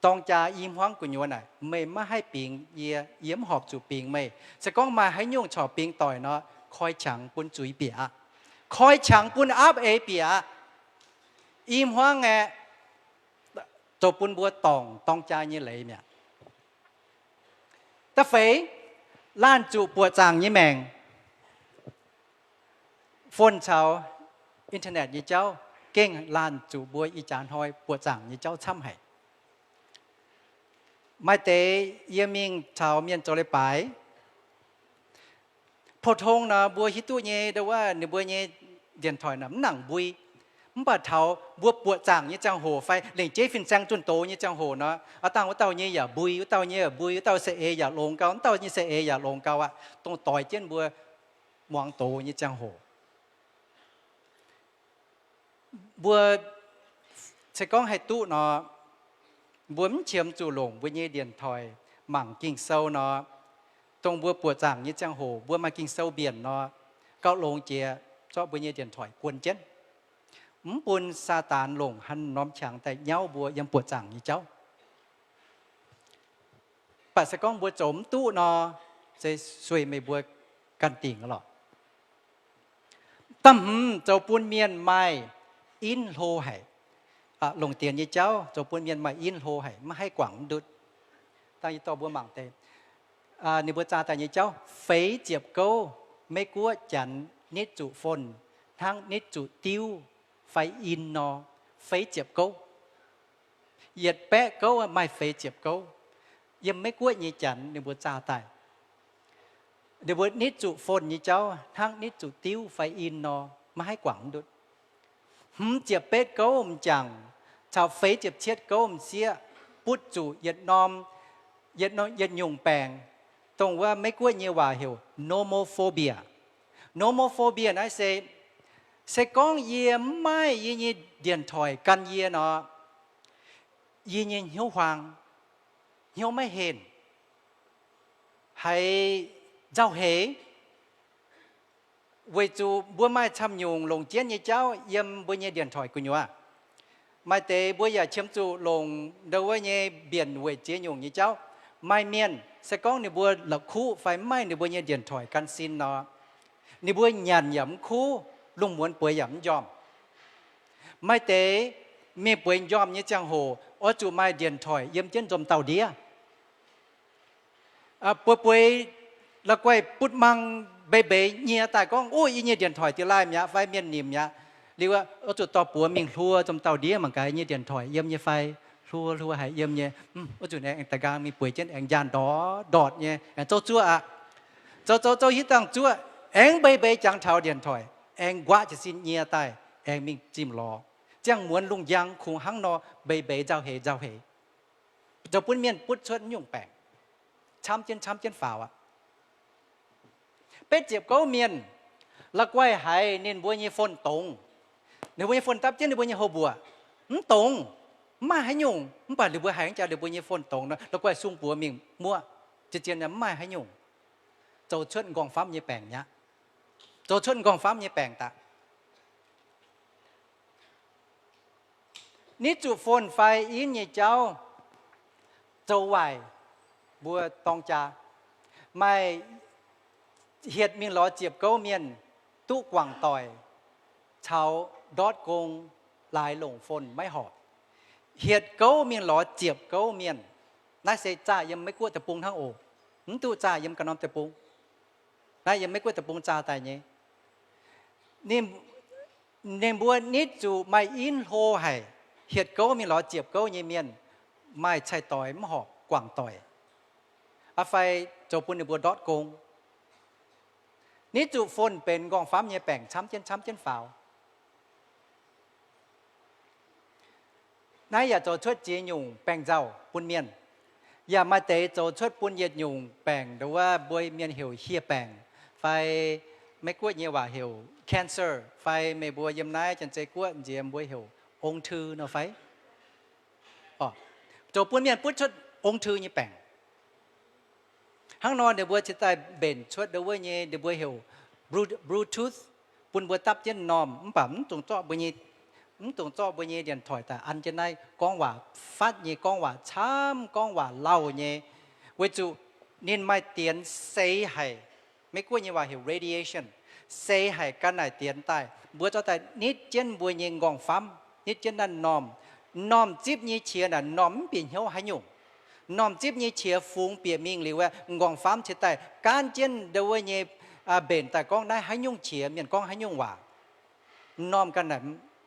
Dorng jaa i hmuangv gu'nyuoz naaic, meih maiv haih bingx yie, yie mv horpc zuqc bingx meih. Se gorngv maaih haaix nyungc corc bingx doic nor, koi qangx bun zuiz bieqc aqv. Koi qangx bun aapv eix bieqc aqv. I hmuangv aeqv, zoux bun mbuo dorngc dorng jaa nyei leiz mi'aqv. Da'feix, laanh zuqc buoqc zaangc nyei maengc. Phone caux internet nyei jauv gengh laanh zuqc mbuo ih jaax hnoi buoqc zaangc nyei jauv camv haic. Maaih deix yie mingh caux mienh zoux leiz-baaix, pou-tong nor mbuo hiuv duqv nyei, ndo wuov ninh mbuo nyei điện thoại naaic mv nangc mbui. Mv baac taux mbuo buoqc zaangc nyei ziangh hoc fai lengc jeiv fin-saeng zunh doz nyei ziangh hoc nor, aav dangh wuov dauh nyei yaac mbui, wuov dauh nyei yaac mbui, wuov dauh saeng-eix yaac longx gau, wuov dauh nyei saeng-eix yaac longx gau aqv, dongh doix jienv mbuo muangx doz nyei ziangh hoc. Mbuo se gorngv haih duqv nor, mbuo mv qiemx zuqc longc mbuo nyei điện thoại mangc Ging-Sou nor, dongh mbuo buoqc zaangc nyei ziangh hoc mbuo maaih Ging-Sou mbienc nor, gauh longx jiex zorqv mbuo nyei điện thoại guon jienv. Mv bun Saadaan longc haaix norm qangx daaih nyauv mbuo yiem buoqc zaangc nyei jauv. Mv baac se gorngv mbuo zoux mv duqv nor, se sueih meih mbuo ganh dingc lorqc. Da'hmz, zoux bun mienh maaih inv hlo haic. Longc dienx nyei jauv zoux bun mienh maaih inv hlo haic, maiv haih guangc mv ndutv. Dangh yie dorh mbuo mangc deix, ninh mbuo zaah daaih nyei jauv, feix ziepc gouv Meiv-Guoqv Janx nitv zuqc phone hnangv nitv zuqc diuv fai in nor, feix ziepc gouv. Yietc baeqv gouv maaih feix ziepc gouv. Yiem Meiv-Guoqv nyei Janx ninh mbuo zaah daaih, ninh mbuo nitv zuqc phone nyei jauv hnangv nitv zuqc diuv fai in nor, maiv haih guangc mv ndutv. Hmz ziepc betv gouv m'jangc caux feix ziepc cietv gouv m'sieqv butv zuqc yietc norm, yietc nyungc baengc, dongh wuov Meiv-Guoqv nyei waac heuc nomophobia. Nomophobia naaiv se Se gorngv yie mv maaih yie nyei điện thoại gan yie nor, yie nyei hnyouv huaang, hnyouv maiv henh, haiz nzauh heix. Weic zuqc mbuo maaih camv nyungc longc jienv nyei jauv yiem mbuo nyei điện thoại gu'nyuoz. Maaih deix mbuo yaac qiemx zuqc longc ndau wuov nyei mbienc weic ziex nyungc nyei jauv. Maaih mienh se gorngv ninh mbuo la'kuqv fai mv maaih ninh mbuo nyei điện thoại gan sin nor, ninh mbuo nyanc yaac mv kuv, lungh muonz bueix yaac mv njormh. Maaih deix mingh bueix njormh nyei ziangh hoc oix zuqc maaih điện thoại yiem jienv nzomc dauh ndiev. Bueix-bueix la'guaih butv-mang mbeix-mbeix nyie daaih gorngv, Ov, yie nyei điện thoại da'laih mi'aqv fai mienh nimc mi'aqv. Liuz oix zuqc dorh buoz mingh hluo nzomc dauh ndiev mangc gaax yie nyei điện thoại yiem nyei fai. Hluo hluo haiz yiem nyei, oix zuqc aengx da'nqaang mingh bueix jienv aengx njaanh ndortv ndortv nyei aengx zouv zuoqv aqv. Zoux zoux zoux hiuv dangh zuoqv, aengx mbeix-mbeix jangx taux điện thoại, aengx nquaqv jiez sin nyie daaih, aengx mingh zimh lorz. Ziangh muonz lungh njang kungx hnangv nor mbeix-mbeix nzauh heix nzauh heix. Zoux bun mienh butv cuotv nyungc baengc, camv jienv camv jienv faaux aqv. Betv ziepc gouv mienh, la'guaih haiz ninh mbuo nyei phone dongz. Ninh mbuo nyei phone dapv jienv ninh mbuo nyei houx mbuoqc, mv dongz, mv maaih haaix nyungc. Mv baac ninh mbuo haiz jaax ninh mbuo nyei phone dongz nor, la'guaih sung buoz mingh muoqv, zien-zien mv maaih haaix nyungc. Zoux cuotv nqorngv-famv nyei baengc mi'aqv. Zoux cuotv nqorngv-famv nyei baengc daaih. Nitv zuqc phone fai in nyei jauv zoux waaic mbuo dorng jaa. Maaih hietc mingh lorz ziepc gouv mienh duqv guangc doic caux ndortv gong, laaix longc phone maiv horpc. Hietc gouv mingh lorz ziepc gouv mienh. Naaiv se zaah yiem Meiv-Guoqv deic-bung hnangv oc. Mv duqv zaah yiem ganh norm deic-bung. Naaiv yiem Meiv-Guoqv deic-bung zaah daaih nyei. Ninh mbuo nitv zuqc maaih in hlo haic, hietc gouv mingh lorz ziepc gouv nyei mienh, maaih cai-doix mv horpc guangc doic, aa fai zoux bun ninh mbuo ndortv gong. Nitv zuqc phone benx nqorngv-famv nyei baengc camv jienv camv jienv faaux. Naaiv yaac zoux cuotv ziex nyungc baengc nzauh bun mienh. Yaac maaih deix zoux cuotv bun yietc nyungc baengc, nduov wuov mbuo mienh heuc hieh baengc, fai Meiv-Guoqv nyei waac heuc cancer, fai meih mbuo yiem naaiv Janx-Zei Guoqv nziex mbuo heuc ung thư nor fai. Zoux bun mienh butv cuotv ung thư nyei baengc. Hnangv nor ninh mbuo cingx daaih mbenc cuotv nduov wuov nyei ninh mbuo heuc Bluetooth, bun mbuo dapv jienv normh, mv baac mv dungx zorqv mbuo nyei, mv dungx zorqv mbuo nyei điện thoại daaih an jienv naaiv gorngv waac fatv nyei, gorngv waac camv, gorngv waac lauh nyei. Weic zuqc ninh maaih dienx seix haic. Meiv-Guoqv nyei waac heuc radiation, seix haic. Gan naaic dienx daaih mbuo zorqv daaih nitv jienv mbuo nyei nqorngv-famv, nitv jienv naaiv normh. Normh zipv nyei qiex naaic normh mv bieqc hnyouv haaix nyungc. Normh zipv nyei qiex fungx bieqc mingh liuz, nqorngv-famv cingx daaih gaanv jienv nduov wuov nyei mbenc daaih gorngv naaiv haaix nyungc qiex, mienh gorngv haaix nyungc waac. Normh ganh naaic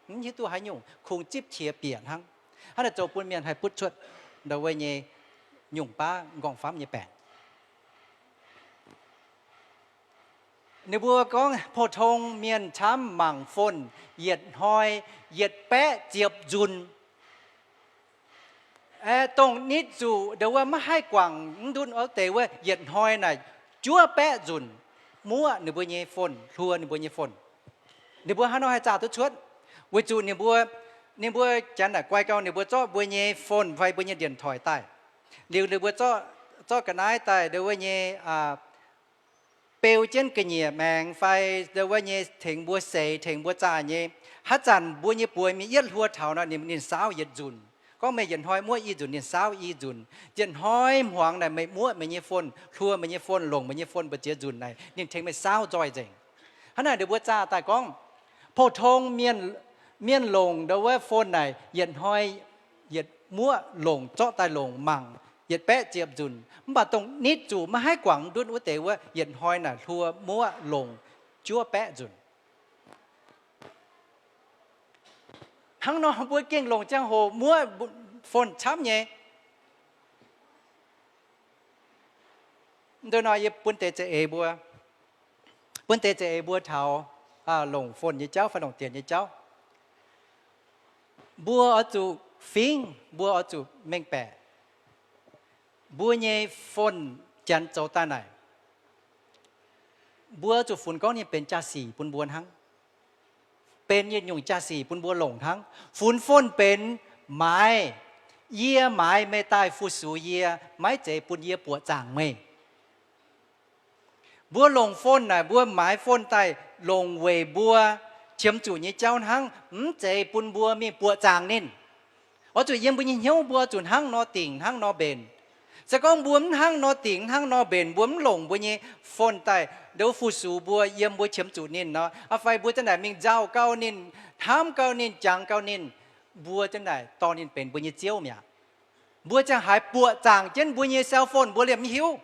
mv hiuv duqv haaix nyungc, kungx zipv qiex bieqc hnangv. Hnangv naaic zoux bun mienh haih butv cuotv nduov wuov nyei nyungc baav nqorngv-famv nyei baengc. Ninh mbuo gorngv pou-tong mienh camv mangc phone yietc hnoi yietc baeqv ziepc nzunc. Dongh nitv zuqc nduov wuov maiv haih guangc mv ndutv wuov deix wuov yietc hnoi naaic juov baeqv nzunc muoqv ninh mbuo nyei phone, hluo ninh mbuo nyei phone. Ninh mbuo haaix nor haih zaah duqv cuotv? Weic zuqc ninh mbuo, ninh mbuo janx naaic guai gau, ninh mbuo zorqv mbuo nyei phone fai mbuo nyei điện thoại daaih. Liuz ninh mbuo zorqv ga'naaiv daaih nduov wuov nyei beu jienv ga'nyiec maengx fai nduov wuov nyei tengx mbuo seix, tengx mbuo zaah nyei. Haaix zanc mbuo nyei buoz mingh yietv hluo taux nor, ninh, ninh saauv yietc nzunc. Gorngv meih yietc hnoi muoqv i nzunc, ninh saauv i nzunc. Yietc hnoi hmuangx naaic meih muoqv meih nyei phone, hluo meih nyei phone, longc meih nyei phone mbu'ziex nzunc naaic, ninh tengx meih saauv nzoih nzengc. Hnangv naaic ninh mbuo zaah daaih gorngv, pou-tong mienh, mienh longc nduov wuov phone naaic yietc hnoi yietc muoqv longc, zorqv daaih longc mangc yietc baeqv ziepc nzunc. Mv baac dongh nitv zuqc maiv haih guangc ndutv wuov deix wuov, yietc hnoi naaic hluo muoqv longc juov baeqv nzunc. Hnangv nor mbuo gengh longc ziangh hoc muoqv phone camv nyei. Ndon nor yie bun deix za'eix mbuo, bun deix za'eix mbuo taux longc phone nyei jauv fai longc dienx nyei jauv, mbuo oix zuqc fingx, mbuo oix zuqc mengh baeqc mbuo nyei phone janx zoux daaih naaic, mbuo zuqc funx gorngv ninh benx jaa-sic bun mbuo hnangv. benx yietc nyungc jaa-sic bun mbuo longc hnangv. Funx phone benx maaiz, yie maaiz meih daaih fu-sux yie, maiv zeiz bun yie buoqc zaangc meih. Mbuo longc phone naaic, mbuo maaiz phone daaih longc weic mbuo qiemx zuqc nyei jauv hnangv, mv zeiz bun mbuo mingh buoqc zaangc ninh. Oix zuqc yiem mbuo nyei hnyouv mbuo zuqc hnangv nor dingc hnangv nor mbenc. Se gorngv mbuo mv hnangv nor dingc hnangv nor mbenc, mbuo mv longc mbuo nyei phone daaih ndo fu-sux mbuo yiem mbuo qiemx zuqc ninh nor, aa fai mbuo zanc naaic mingh nzauh gau ninh, hnamv gau ninh, jangx gau ninh, mbuo zanc naaic dorh ninh benx mbuo nyei ziouv mi'aqv. Mbuo ziangh haaix buoqc zaangc jienv mbuo nyei cell phone mbuo liemh mv hiuv.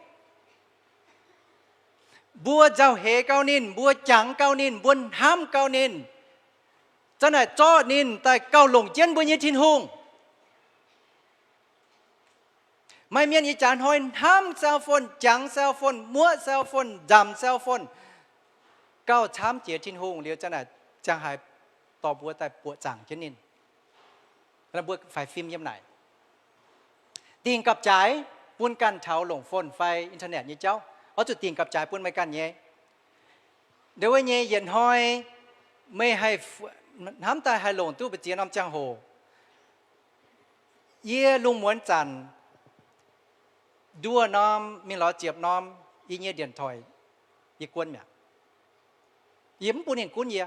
Mbuo nzauh heix gau ninh, mbuo jangx gau ninh, mbuo hnamv gau ninh, zanc naaic zorqv ninh daaih gauh longc jienv mbuo nyei Tin-Hungh. Maaih mienh ih jaax hnoi hnamv cell phone, jangx cell phone, muoqv cell phone, nzamc cell phone, gauh camv jiex Tin-Hungh liuz zanc naaic ziangh haaix dorh mbuo daaih buoqc zaangc jienv ninh. Mbuo faix fim yiem naaic. Dingc gapv-jaaix bun ganh taux longc phone fai internet nyei jauv. Oix zuqc dingc gapv-jaaix bun meih ganh nyei. Ndo wuov nyei yietc hnoi meih haih hnamv daaih haih longc duqv mbu'ziex norm ziangh hoc. Yie lungh muonz zanc nduoh norm mingh lorz ziepc norm yie nyei điện thoại yie guon mi'aqv. Yie mv bun ninh gunv yie.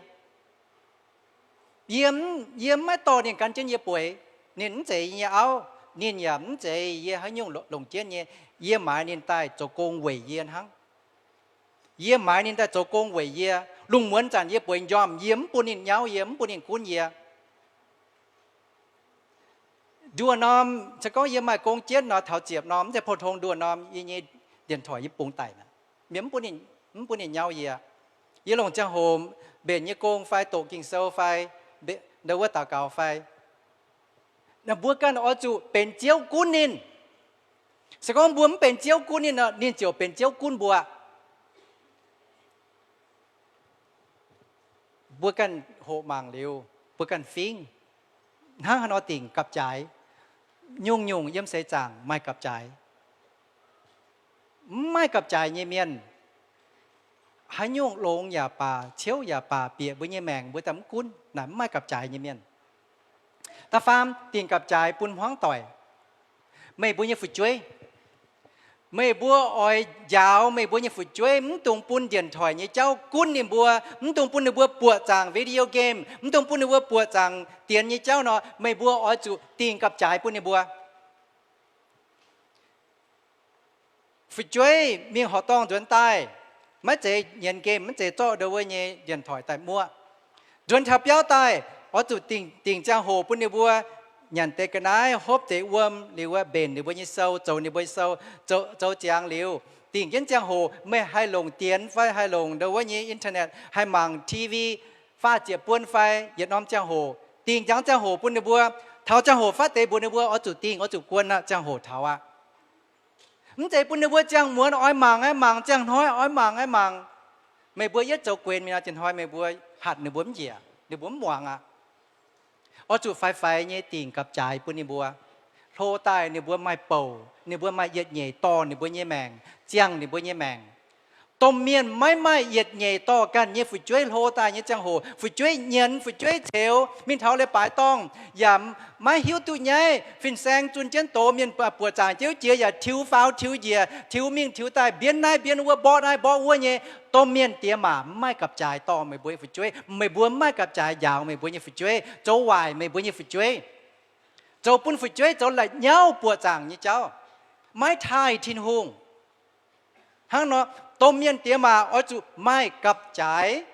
Yie, yie maiv dorh ninh gan jienv yie bueix. Ninh mv zeiz yie nyei auv, ninh yaac mv zeiz yie haaix nyungc longc jienv nyei. Yie maaiz ninh daaih zoux gong weic yie hnangv. Yie maaiz ninh daaih zoux gong weic yie. Lungh muonz zanc yie bueix njormh, yie mv bun ninh nyauv yie, mv bun ninh gunv yie. Nduoh norm se gorngv yie maaih gong jienv nor, taux ziepc norm, mv zeiz pou-tong, nduoh norm yie nyei điện thoại yie bungx daic mi'aqv. Mienh mv bun ninh nyauv yie. Yie longc ziangh hoc mbenc nyei gong fai doqc Ging-Sou fai ndo wuov daux gaux fai, mbuo ganh oix zuqc benx Ziouv gunv ninh. Se gorngv mbuo mv benx Ziouv gunv ninh, ninh ziouc benx Ziouv gunv mbuo. Mbuo ganh hoqc mangc liuz, mbuo ganh fingv hnangv haaix nor dingc gapv-jaaix. Nyungc-nyungc yiem seix zaangc maaih gapv-jaaix. Mv maaih gapv-jaaix nyei mienh, haaix nyungc longx yaac baac, ciouv yaac baac, bieqc mbuo nyei maengc mbuo daaih mv gunv. Naaic mv maaih gapv-jaaix nyei mienh. Da'faam, dingc gapv-jaaix bun hmuangv doic. Meih mbuo nyei fu'jueiv, meih mbuo oix njaaux meih mbuo nyei fu'jueiv, mv dungx bun điện thoại nyei jauv gunv ninh mbuo, mv dungx bun ninh mbuo buoqc zaangc video game, mv dungx bun ninh mbuo buoqc zaangc dienx nyei jauv nor, meih mbuo oix zuqc dingc gapv-jaaix bun ninh mbuo. Fu'jueiv mingh horqc dorngh nzuonx daaih, maiv zeiz nyienz game, maiv zeiz zorqv ndo wuov nyei điện thoại daaih muoqv. Nzuonx taux biauv daaih, oix zuqc dingc, dingc ziangh hoc bun ninh mbuo nyanc deix ga'naaiv, hopv deix wuom, liuz wuov mbenc ninh mbuo nyei sou, zoux ninh mbuo nyei sou, zoux, zoux ziangx liuz, dingc jienv ziangh hoc meih haih longc dienx fai haih longc ndo wuov nyei internet, haih mangc T V, faah ziepc buon fai yietc norm ziangh hoc, dingc jangx ziangh hoc bun ninh mbuo. Taux ziangh hoc fatv deix mbuox ninh mbuo oix zuqc dingh, oix zuqc guon aqv, ziangh hoc taux aqv. Mv zeiz bun ninh mbuo ziangh muonz oix mangc aqv mangc, ziangh hnoi oix mangc aqv mangc. Meih mbuo yietv zoux guenx mingh nor, ziangh hnoi meih mbuo hatc ninh mbuo mv njiec, ninh mbuo mv muangx aqv. Oix zuqc faix-faix nyei dingc gapv-jaaix bun ninh mbuo. Hlo daaih ninh mbuo maaih bouc, ninh mbuo maaih yietc nyeic dorh ninh mbuo nyei maengc, ziangh ninh mbuo nyei maengc. Domh mienh maiv maaih yietc nyeic dorh ganh nyei fu'jueiv. Hlo daaih nyei ziangh hoc fu'jueiv nyienz, fu'jueiv ceux, mingh taux leiz-baaix dorngh yaac maiv hiuv duqv nyaiv. Fin-saeng zunh jienv doz, mienh buoqc zaangc jeiv jiex yaac tiux faaux tiux njiec, tiux mingh tiux daaih, mbienv naaiv mbienv wuov, mborqv naaiv mborqv wuov nyei. Domh mienh diex maac mv maaih gapv-jaaix dorh meih mbuo nyei fu'jueiv. Meih mbuo mv maaih gapv-jaaix njaaux meih mbuo nyei fu'jueiv, zoux waaic meih mbuo nyei fu'jueiv, zoux bun fu'jueiv zoux la'nyauv buoqc zaangc nyei jauv, maiv taaih Tin-Hungh. Hnangv nor, domh mienh diex maac oix zuqc maaih gapv-jaaix,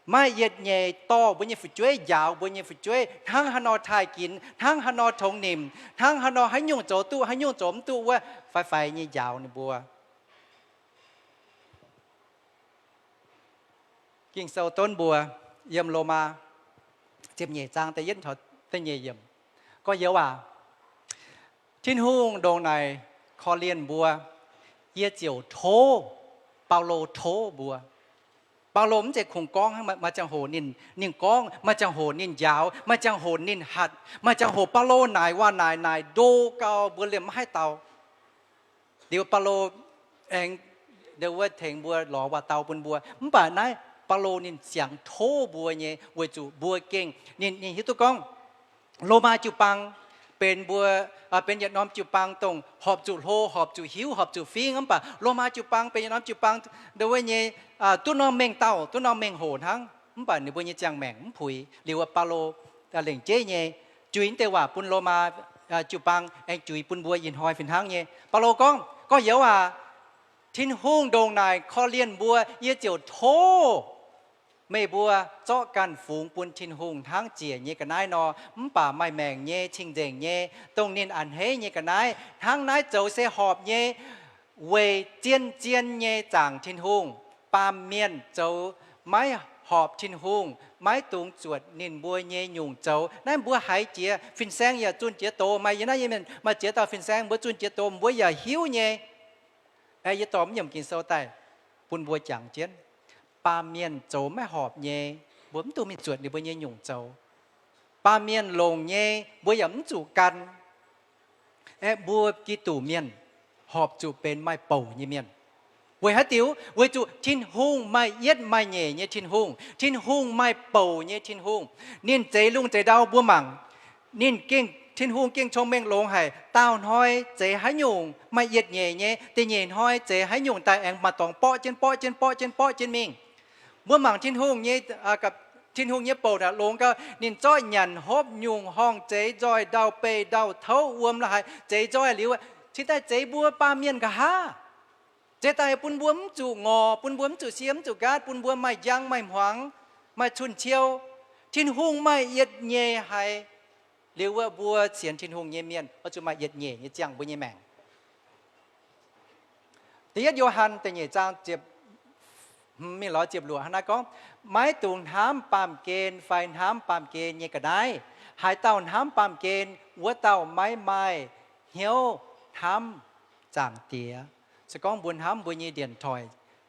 maaih yietc nyeic dorh mbuo nyei fu'jueiv, njaaux mbuo nyei fu'jueiv, hnangv haaix nor taaih ginx, hnangv haaix nor tongx nimc, hnangv haaix nor haaix nyungc zoux duqv, haaix nyungc zoux mv duqv wuov, faix-faix nyei njaaux ninh mbuo. Ging-Sou donv mbuo yiem Lomaa ziepc nyeic zaang da'yietv taux da'nyeic yiemc. Gorx-youz aac, Tin-Hungh ndongc naaic korv-lienh mbuo, yie ziouc tov, Baulo tov mbuo. Baulo mv zeiz kungx gorngv, maaih ziangh hoc ninh, ninh gorngv, maaih ziangh hoc ninh njaaux, maaih ziangh hoc ninh hatc, maaih ziangh hoc Baulo naaic waac naaic naaic ndo gau mbuo liemh maiv haih dau. Liuz Baulo aengx ndo wuov tengx mbuo lorz waac-dau bun mbuo. Mv baac naaiv Baulo ninh ziangx tov mbuo nyei, weic zuqc mbuo gengh, ninh, ninh hiuv duqv gorngv Lomaa jiu-baang benx mbuo, benx yietc norm jiu-baang dongh horpc zuqc hlo, horpc zuqc hiuv, horpc zuqc fingx. Mv baac Lomaa jiu-baang benx yietc norm jiu-baang, ndo wuov nyei, duqv norm mengh dauh, duqv norm mengh hoc hnangv. Mv baac ninh mbuo nyei ziangh maengc mv puix. Liuz Baulo lengc jeiv nyei juix deix waac bun Lomaa jiu-baang aengx juix bun mbuo ih hnoi fih hnangv nyei. Baulo gorngv, Gorx-youz aac, Tin-Hungh ndongc naaic korv-lienh mbuo, yie ziouc tov meih mbuo zorqv ganh fungx bun Tin-Hungh hnangv ziec nyei ga'naaiv nor. Mv baac maaih maengc nyei, cing-nzengc nyei, dongh ninh a'hneiv nyei ga'naaiv, hnangv naaiv zoux se horpc nyei, weic zien-zien nyei zaangc Tin-Hungh. Baamh mienh zoux maiv horpc Tin-Hungh, maiv dungx zuotc ninh mbuo nyei nyungc zoux. Naaiv mbuo haiz jiex, fin-saeng yaac zunh jiex doz. Maaih yie naaiv nyei mienh maaih ziex dauh fin-saeng, mbuo zunh jiex doz, mbuo yaac hiuv nyei. Aeqv, yie dorh mv nyiemc Ging-Sou daaih bun mbuo jangx jienv. Baamh mienh zoux maiv horpc nyei, mbuo mv duqv mingh zuotc ninh mbuo nyei nyungc zoux. Baamh mienh longc nyei, mbuo yaac mv zuqc gan. Aeqv, mbuo Giduc mienh horpc zuqc benx maaih bouc nyei mienh. Weic haaix diuc? Weic zuqc Tin-Hungh maaih yietv maaih nyeic nyei Tin-Hungh. Tin-Hungh maaih bouc nyei Tin-Hungh. Ninh zeix lungh zeix ndau mbuo mangc. Ninh gengh, Tin-Hungh gengh cong-mengh longx haic. Daauh hnoi zeix haaix nyungc maaih yietc nyeic nyei, da'nyeic hnoi zeix haaix nyungc daaih aengx maaih dorngx borqv jienv, borqv jienv, borqv jienv, borqv jienv mingh. Mbuo mangc Tin-Hungh nyei, Tin-Hungh nyei bouc naaic longx gau. Ninh zorqv nyanc hopv nyungc horngh zeix nzoih ndau-beih ndau-touv wuom la'haaix zeix nzoih liuz, cingx daaih zeix mbuo baamh mienh nqa'haav. Zeix daaih bun mbuo mv zuqc ngorc, bun mbuo mv zuqc sie, mv zuqc nqaatv, bun mbuo maaih njang, maaih hmuangx, maaih cun-ciou. Tin-Hungh maaih yietc nyeic haic. Liuz wuov mbuo sienx Tin-Hungh nyei mienh oix zuqc maaih yietc nyeic nyei ziangh mbuo nyei maengc. Da'yietv Yo^han da'nyeic zaang ziepc hmz mingh lorz ziepc luoqc hnangv naaiv gorngv, Maiv dungx hnamv baamh gen fai hnamv baamh gen nyei ga'naaiv. Haaix dauh hnamv baamh gen, wuov dauh maiv maaih hnyouv hnamv Zaangc Diex. Se gorngv mbuo hnamv mbuo nyei điện thoại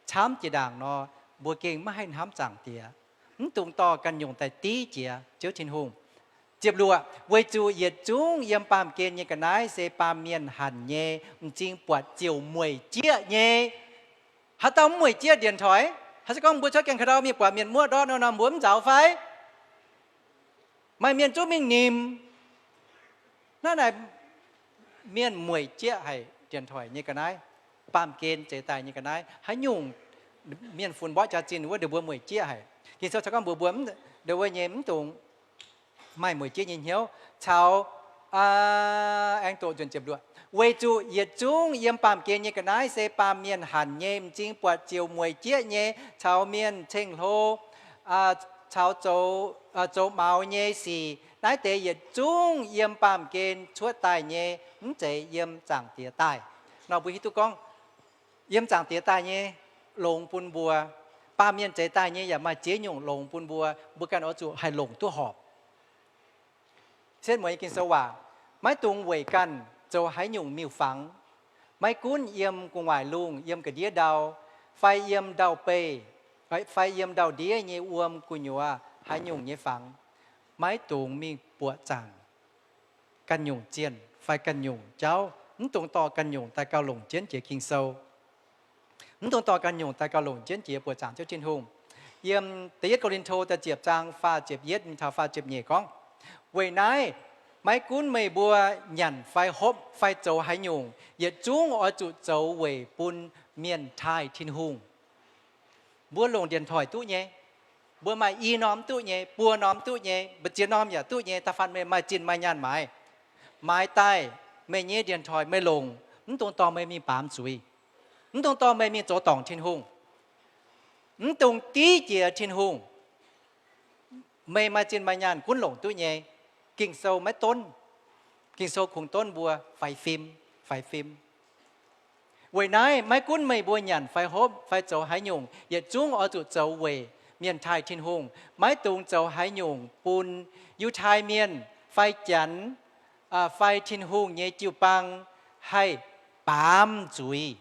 camv jiex ndaangc nor, mbuo gengh maiv haih hnamv Zaangc Diex. Mv dungx dorh ganh nyungc daaih div jiex Ziouv Tin-Hungh. Ziepc luoqc, Weic zuqc yietc zungv yiem baamh gen nyei ga'naaiv se baamh mienh hanc nyei, m'zing buatc ziouc mueic jieqv nyei. Haaix dauh mv mueic jieqv điện thoại? Haaix se gorngv mbuo cuotv gaengh ka'ndau mingh buatc mienh muoqv ndortv nor, mbuo mv nzaaux fai? Maaih mienh zungv mingh nimc. Naaiv naaic mienh mueic jieqv haic điện thoại nyei ga'naaiv, baamh gen zeix daaih nyei ga'naaiv. Haaix nyungc mienh funx mborqv jaax-zinh wuov, ninh mbuo mueic jieqv haic. Ging-Sou gorngv mbuox mbuo, ndo wuov nyei mv dungx maaih mueic jieqv nyei hnyouv caux, aengx doqc nzunc ziepc luoqc. Weic zuqc yietc zungv yiem baamh gen nyei ga'naaiv se baamh mienh hanc nyei, m'zing buatc ziouc mueic jieqv nyei, caux mienh ceng-hlo, caux zoux, zoux maux nyei sic. Naaiv deix yietc zungv yiem baamh gen cuotv daaih nyei, mv zeiz yiem Zaangc Diex daaih. Nor mbuo hiuv duqv gorngv, yiem Zaangc Diex daaih nyei longx bun mbuo. Baamh mienh zeix daaih nyei yaac maaih ziex nyungc longx bun mbuo, mbuo ganh oix zuqc haih longc duqv horpc. Setv mueiz nyei Ging-Sou waac, maiv dungx weic ganh zoux haaix nyungc miuc-fangx. Maiv gunv yiem gu'nguaaic lungh, yiem ga'ndiev ndau, fai yiem ndau-beih, fai yiem ndau-ndiev nyei wuom gu'nyuoz haaix nyungc nyei fangx, maiv dungx mingh buoqc zaangc ganh nyungc zienh fai ganh nyungc jauv. Mv dungx dorh ganh nyungc daaih gauh longc jienv jiex Ging-Sou. Mv dungx dorh ganh nyungc daaih gauh longc jienv jiex buoqc zaangc Ziouv Tin-Hungh. Yiem da'yietv Ko^lin^to da'ziepc zaang faah ziepc yietv mingh taux faah ziepc nyeic gorngv, Weic naaiv, maiv gunv meih mbuo nyanc fai hopv fai zoux haaix nyungc, yietc zungv oix zuqc zoux weic bun mienh taaih Tin-Hungh. Mbuo longc điện thoại duqv nyei. Mbuo maaih i norm duqv nyei, buo norm duqv nyei, mbu'ziex norm yaac duqv nyei. Da'faanh meih maaih zinh maaih nyaanh maaiz, maaiz daaih meih nyei điện thoại meih longc, mv dungx dorh meih mingh baamz zuiz. Mv dungx dorh meih mingh zoux dorngc Tin-Hungh. Mv dungx div jiex Tin-Hungh. Meih maaih zinh maaih nyaanh gunv longc duqv nyei. Ging-Sou maiv donv. Ging-Sou kungx donv mbuo faix fim, faix fim. Weic naaiv, maiv gunv meih mbuo nyanc fai hopv fai zoux haaix nyungc, yietc zungv oix zuqc zoux weic mienh taaih Tin-Hungh. Maiv dungx zoux haaix nyungc bun Yiutai Mienh fai Janx fai Tin-Hungh nyei jiu-baang haih baamz zuiz.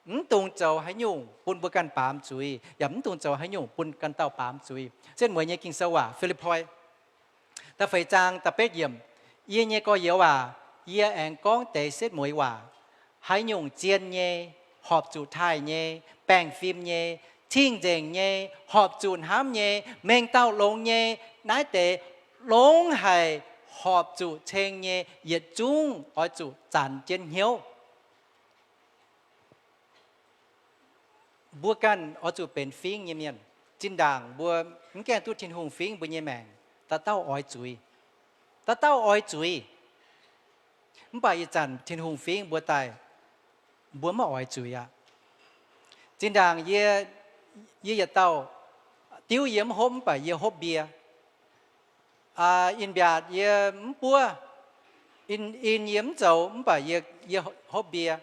Mv dungx zoux haaix nyungc bun mbuo ganh baamz zuiz, yaac mv dungx zoux haaix nyungc bun ganh dauh baamz zuiz. Setv mueiz nyei Ging-Sou waac, Fi^lipv^poi da'feix zaang da'betv yiemc, Yie nyei gorx-youz aac, yie aengx gorngv deix setv mueiz waac. Haaix nyungc zien nyei, horpc zuqc taaih nyei, baengh fim nyei, Cing-nzengc nyei, horpc zuqc hnamv nyei, mengh dauh longx nyei, naaiv deix longx haic, horpc zuqc ceng nyei, yietc zungv oix zuqc zanc jienv hnyouv. Mbuo ganh oix zuqc benx fingv nyei mienh. Zinh ndaangc mbuo mv gaengh duqv Tin-Hungh fingv mbuo nyei maengc, dauh dauh oix zuiz. Dauh dauh oix zuiz. Mv baac ih zanc Tin-Hungh fingv mbuo daaih, mbuo maiv oix zuiz aqv. Zinh ndaangc yie, yie yietc dauh diuv yie mv hopv, mv baac yie hopv mbie. In-mbiaatc yie mv buov, in, in yie mv zoux, mv baac yie, yie hopv mbie.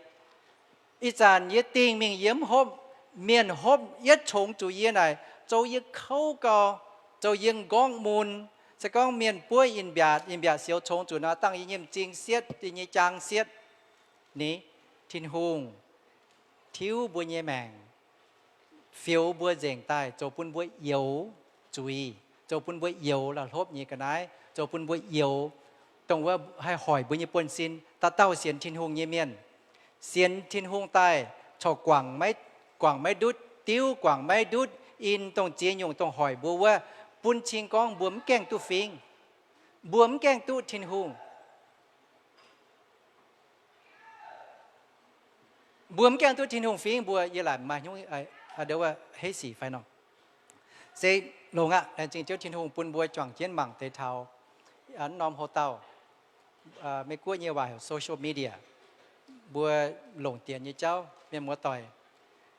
Ih zanc yie dingh mingh yie mv hopv, mienh hopv yietv congx zuqc yie naaic, zoux yie kouv gau, zoux yie m'nqorngv mun. Se gorngv mienh buov in-mbiaatc, in-mbiaatc sioux congx zuqc nor, dangh yie nyei m'zing sietv, yie nyei jaang sietv. Ni, Tin-Hungh tiuv mbuo nyei maengc, fioux mbuo nzengc daaih, zoux bun mbuo youx zuiz, zoux bun mbuo youx la'hlopv nyei ga'naaiv, zoux bun mbuo youx dongh wuov haih hoic mbuo nyei buonv-sin. Dauh dauh sienx Tin-Hungh nyei mienh, sienx Tin-Hungh daaih corc guangc maiv, guangc maiv ndutv diuv, guangc maiv ndutv in, dongh ziex nyungc dongh hoic mbuo wuov, bun cing gorngv mbuo mv gaengh duqv fingv, mbuo mv gaengh duqv Tin-Hungh. Mbuo mv gaengh duqv Tin-Hungh fingv mbuo, yie laaic maaih hnyouv a'ndouv a'heiv sic fai nor. Se longx aqv. Laengz zingh Ziouv Tin-Hungh bun mbuo juangc jienv mangc deix taux norm houx-dauh, Meiv-Guoqv nyei waac heuc social media, mbuo longc dienx nyei jauv, mienh muoz-doic.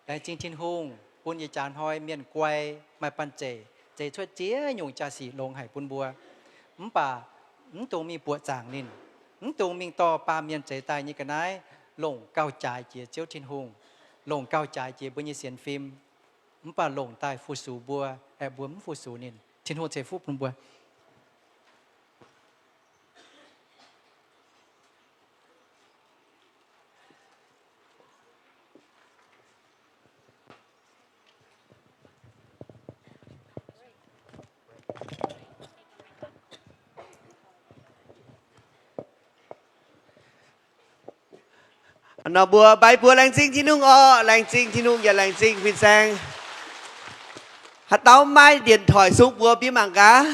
Laengz zingh Tin-Hungh bun ih jaax hnoi mienh guai, maaih banh zeic, zeix cuotv ziex nyungc jaa-sic longx haic bun mbuo. Mv baac mv dungx mingh buoqc zaangc ninh, mv dungx mingh dorh baamh mienh zeix daaih nyei ga'naaiv. Longc gauh jaaix jiex Ziouv Tin-Hungh, longc gauh jaaix jiex mbuo nyei sienx fim, mv baac longc daaih fu-sux mbuo, aeqv, mbuo mv fu-sux ninh. Tin-Hungh ceix fuqv bun mbuo. Nor mbuo mbaix buoz laengz zingh Tin-Hungh orqc. Laengz zingh Tin-Hungh yaac laengz zingh fin-saeng. Haaix dauh maiv maaih điện thoại sung buoz bieqc mangc gaax.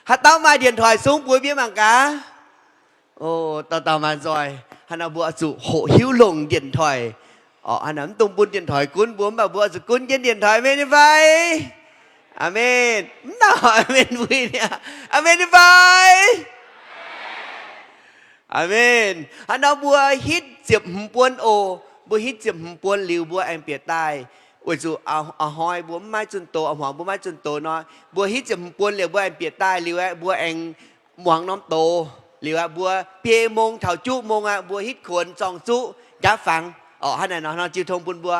Haaix dauh maaih điện thoại sung buoz bieqc mangc gaax. O, dauh dauh maaih nzoih. Hnangv naaic mbuo oix zuqc hoqc hiuv longc điện thoại. Orqc, hnangv naaic mv dungx bun điện thoại gunv mbuo, mv baac mbuo oix zuqc gunv jienv điện thoại, aamen fai? Aamen. Mv dauh aamen mbuo niaa. Aamen fai? Aamen. Hnangv nor mbuo hitv ziepc hmz buonv oc. Mbuo hitv ziepc hmz buonv liuz mbuo aengx bieqc daaih. Weic zuqc a'hnoi mbuo mv maaih zunh doz, a'hmuangx mbuo maaih zunh doz nor, mbuo hitv ziepc hmz buonv liuz mbuo aengx bieqc daaih liuz aeqv, mbuo aengx muangx norm doz liuz aeqv, mbuo biei mong taux juqv mong aqv, mbuo hitv kuonx zorng zuqv nqaapv fangx. Orqc, hnangv naaic nor, hnangv jiu tong bun mbuo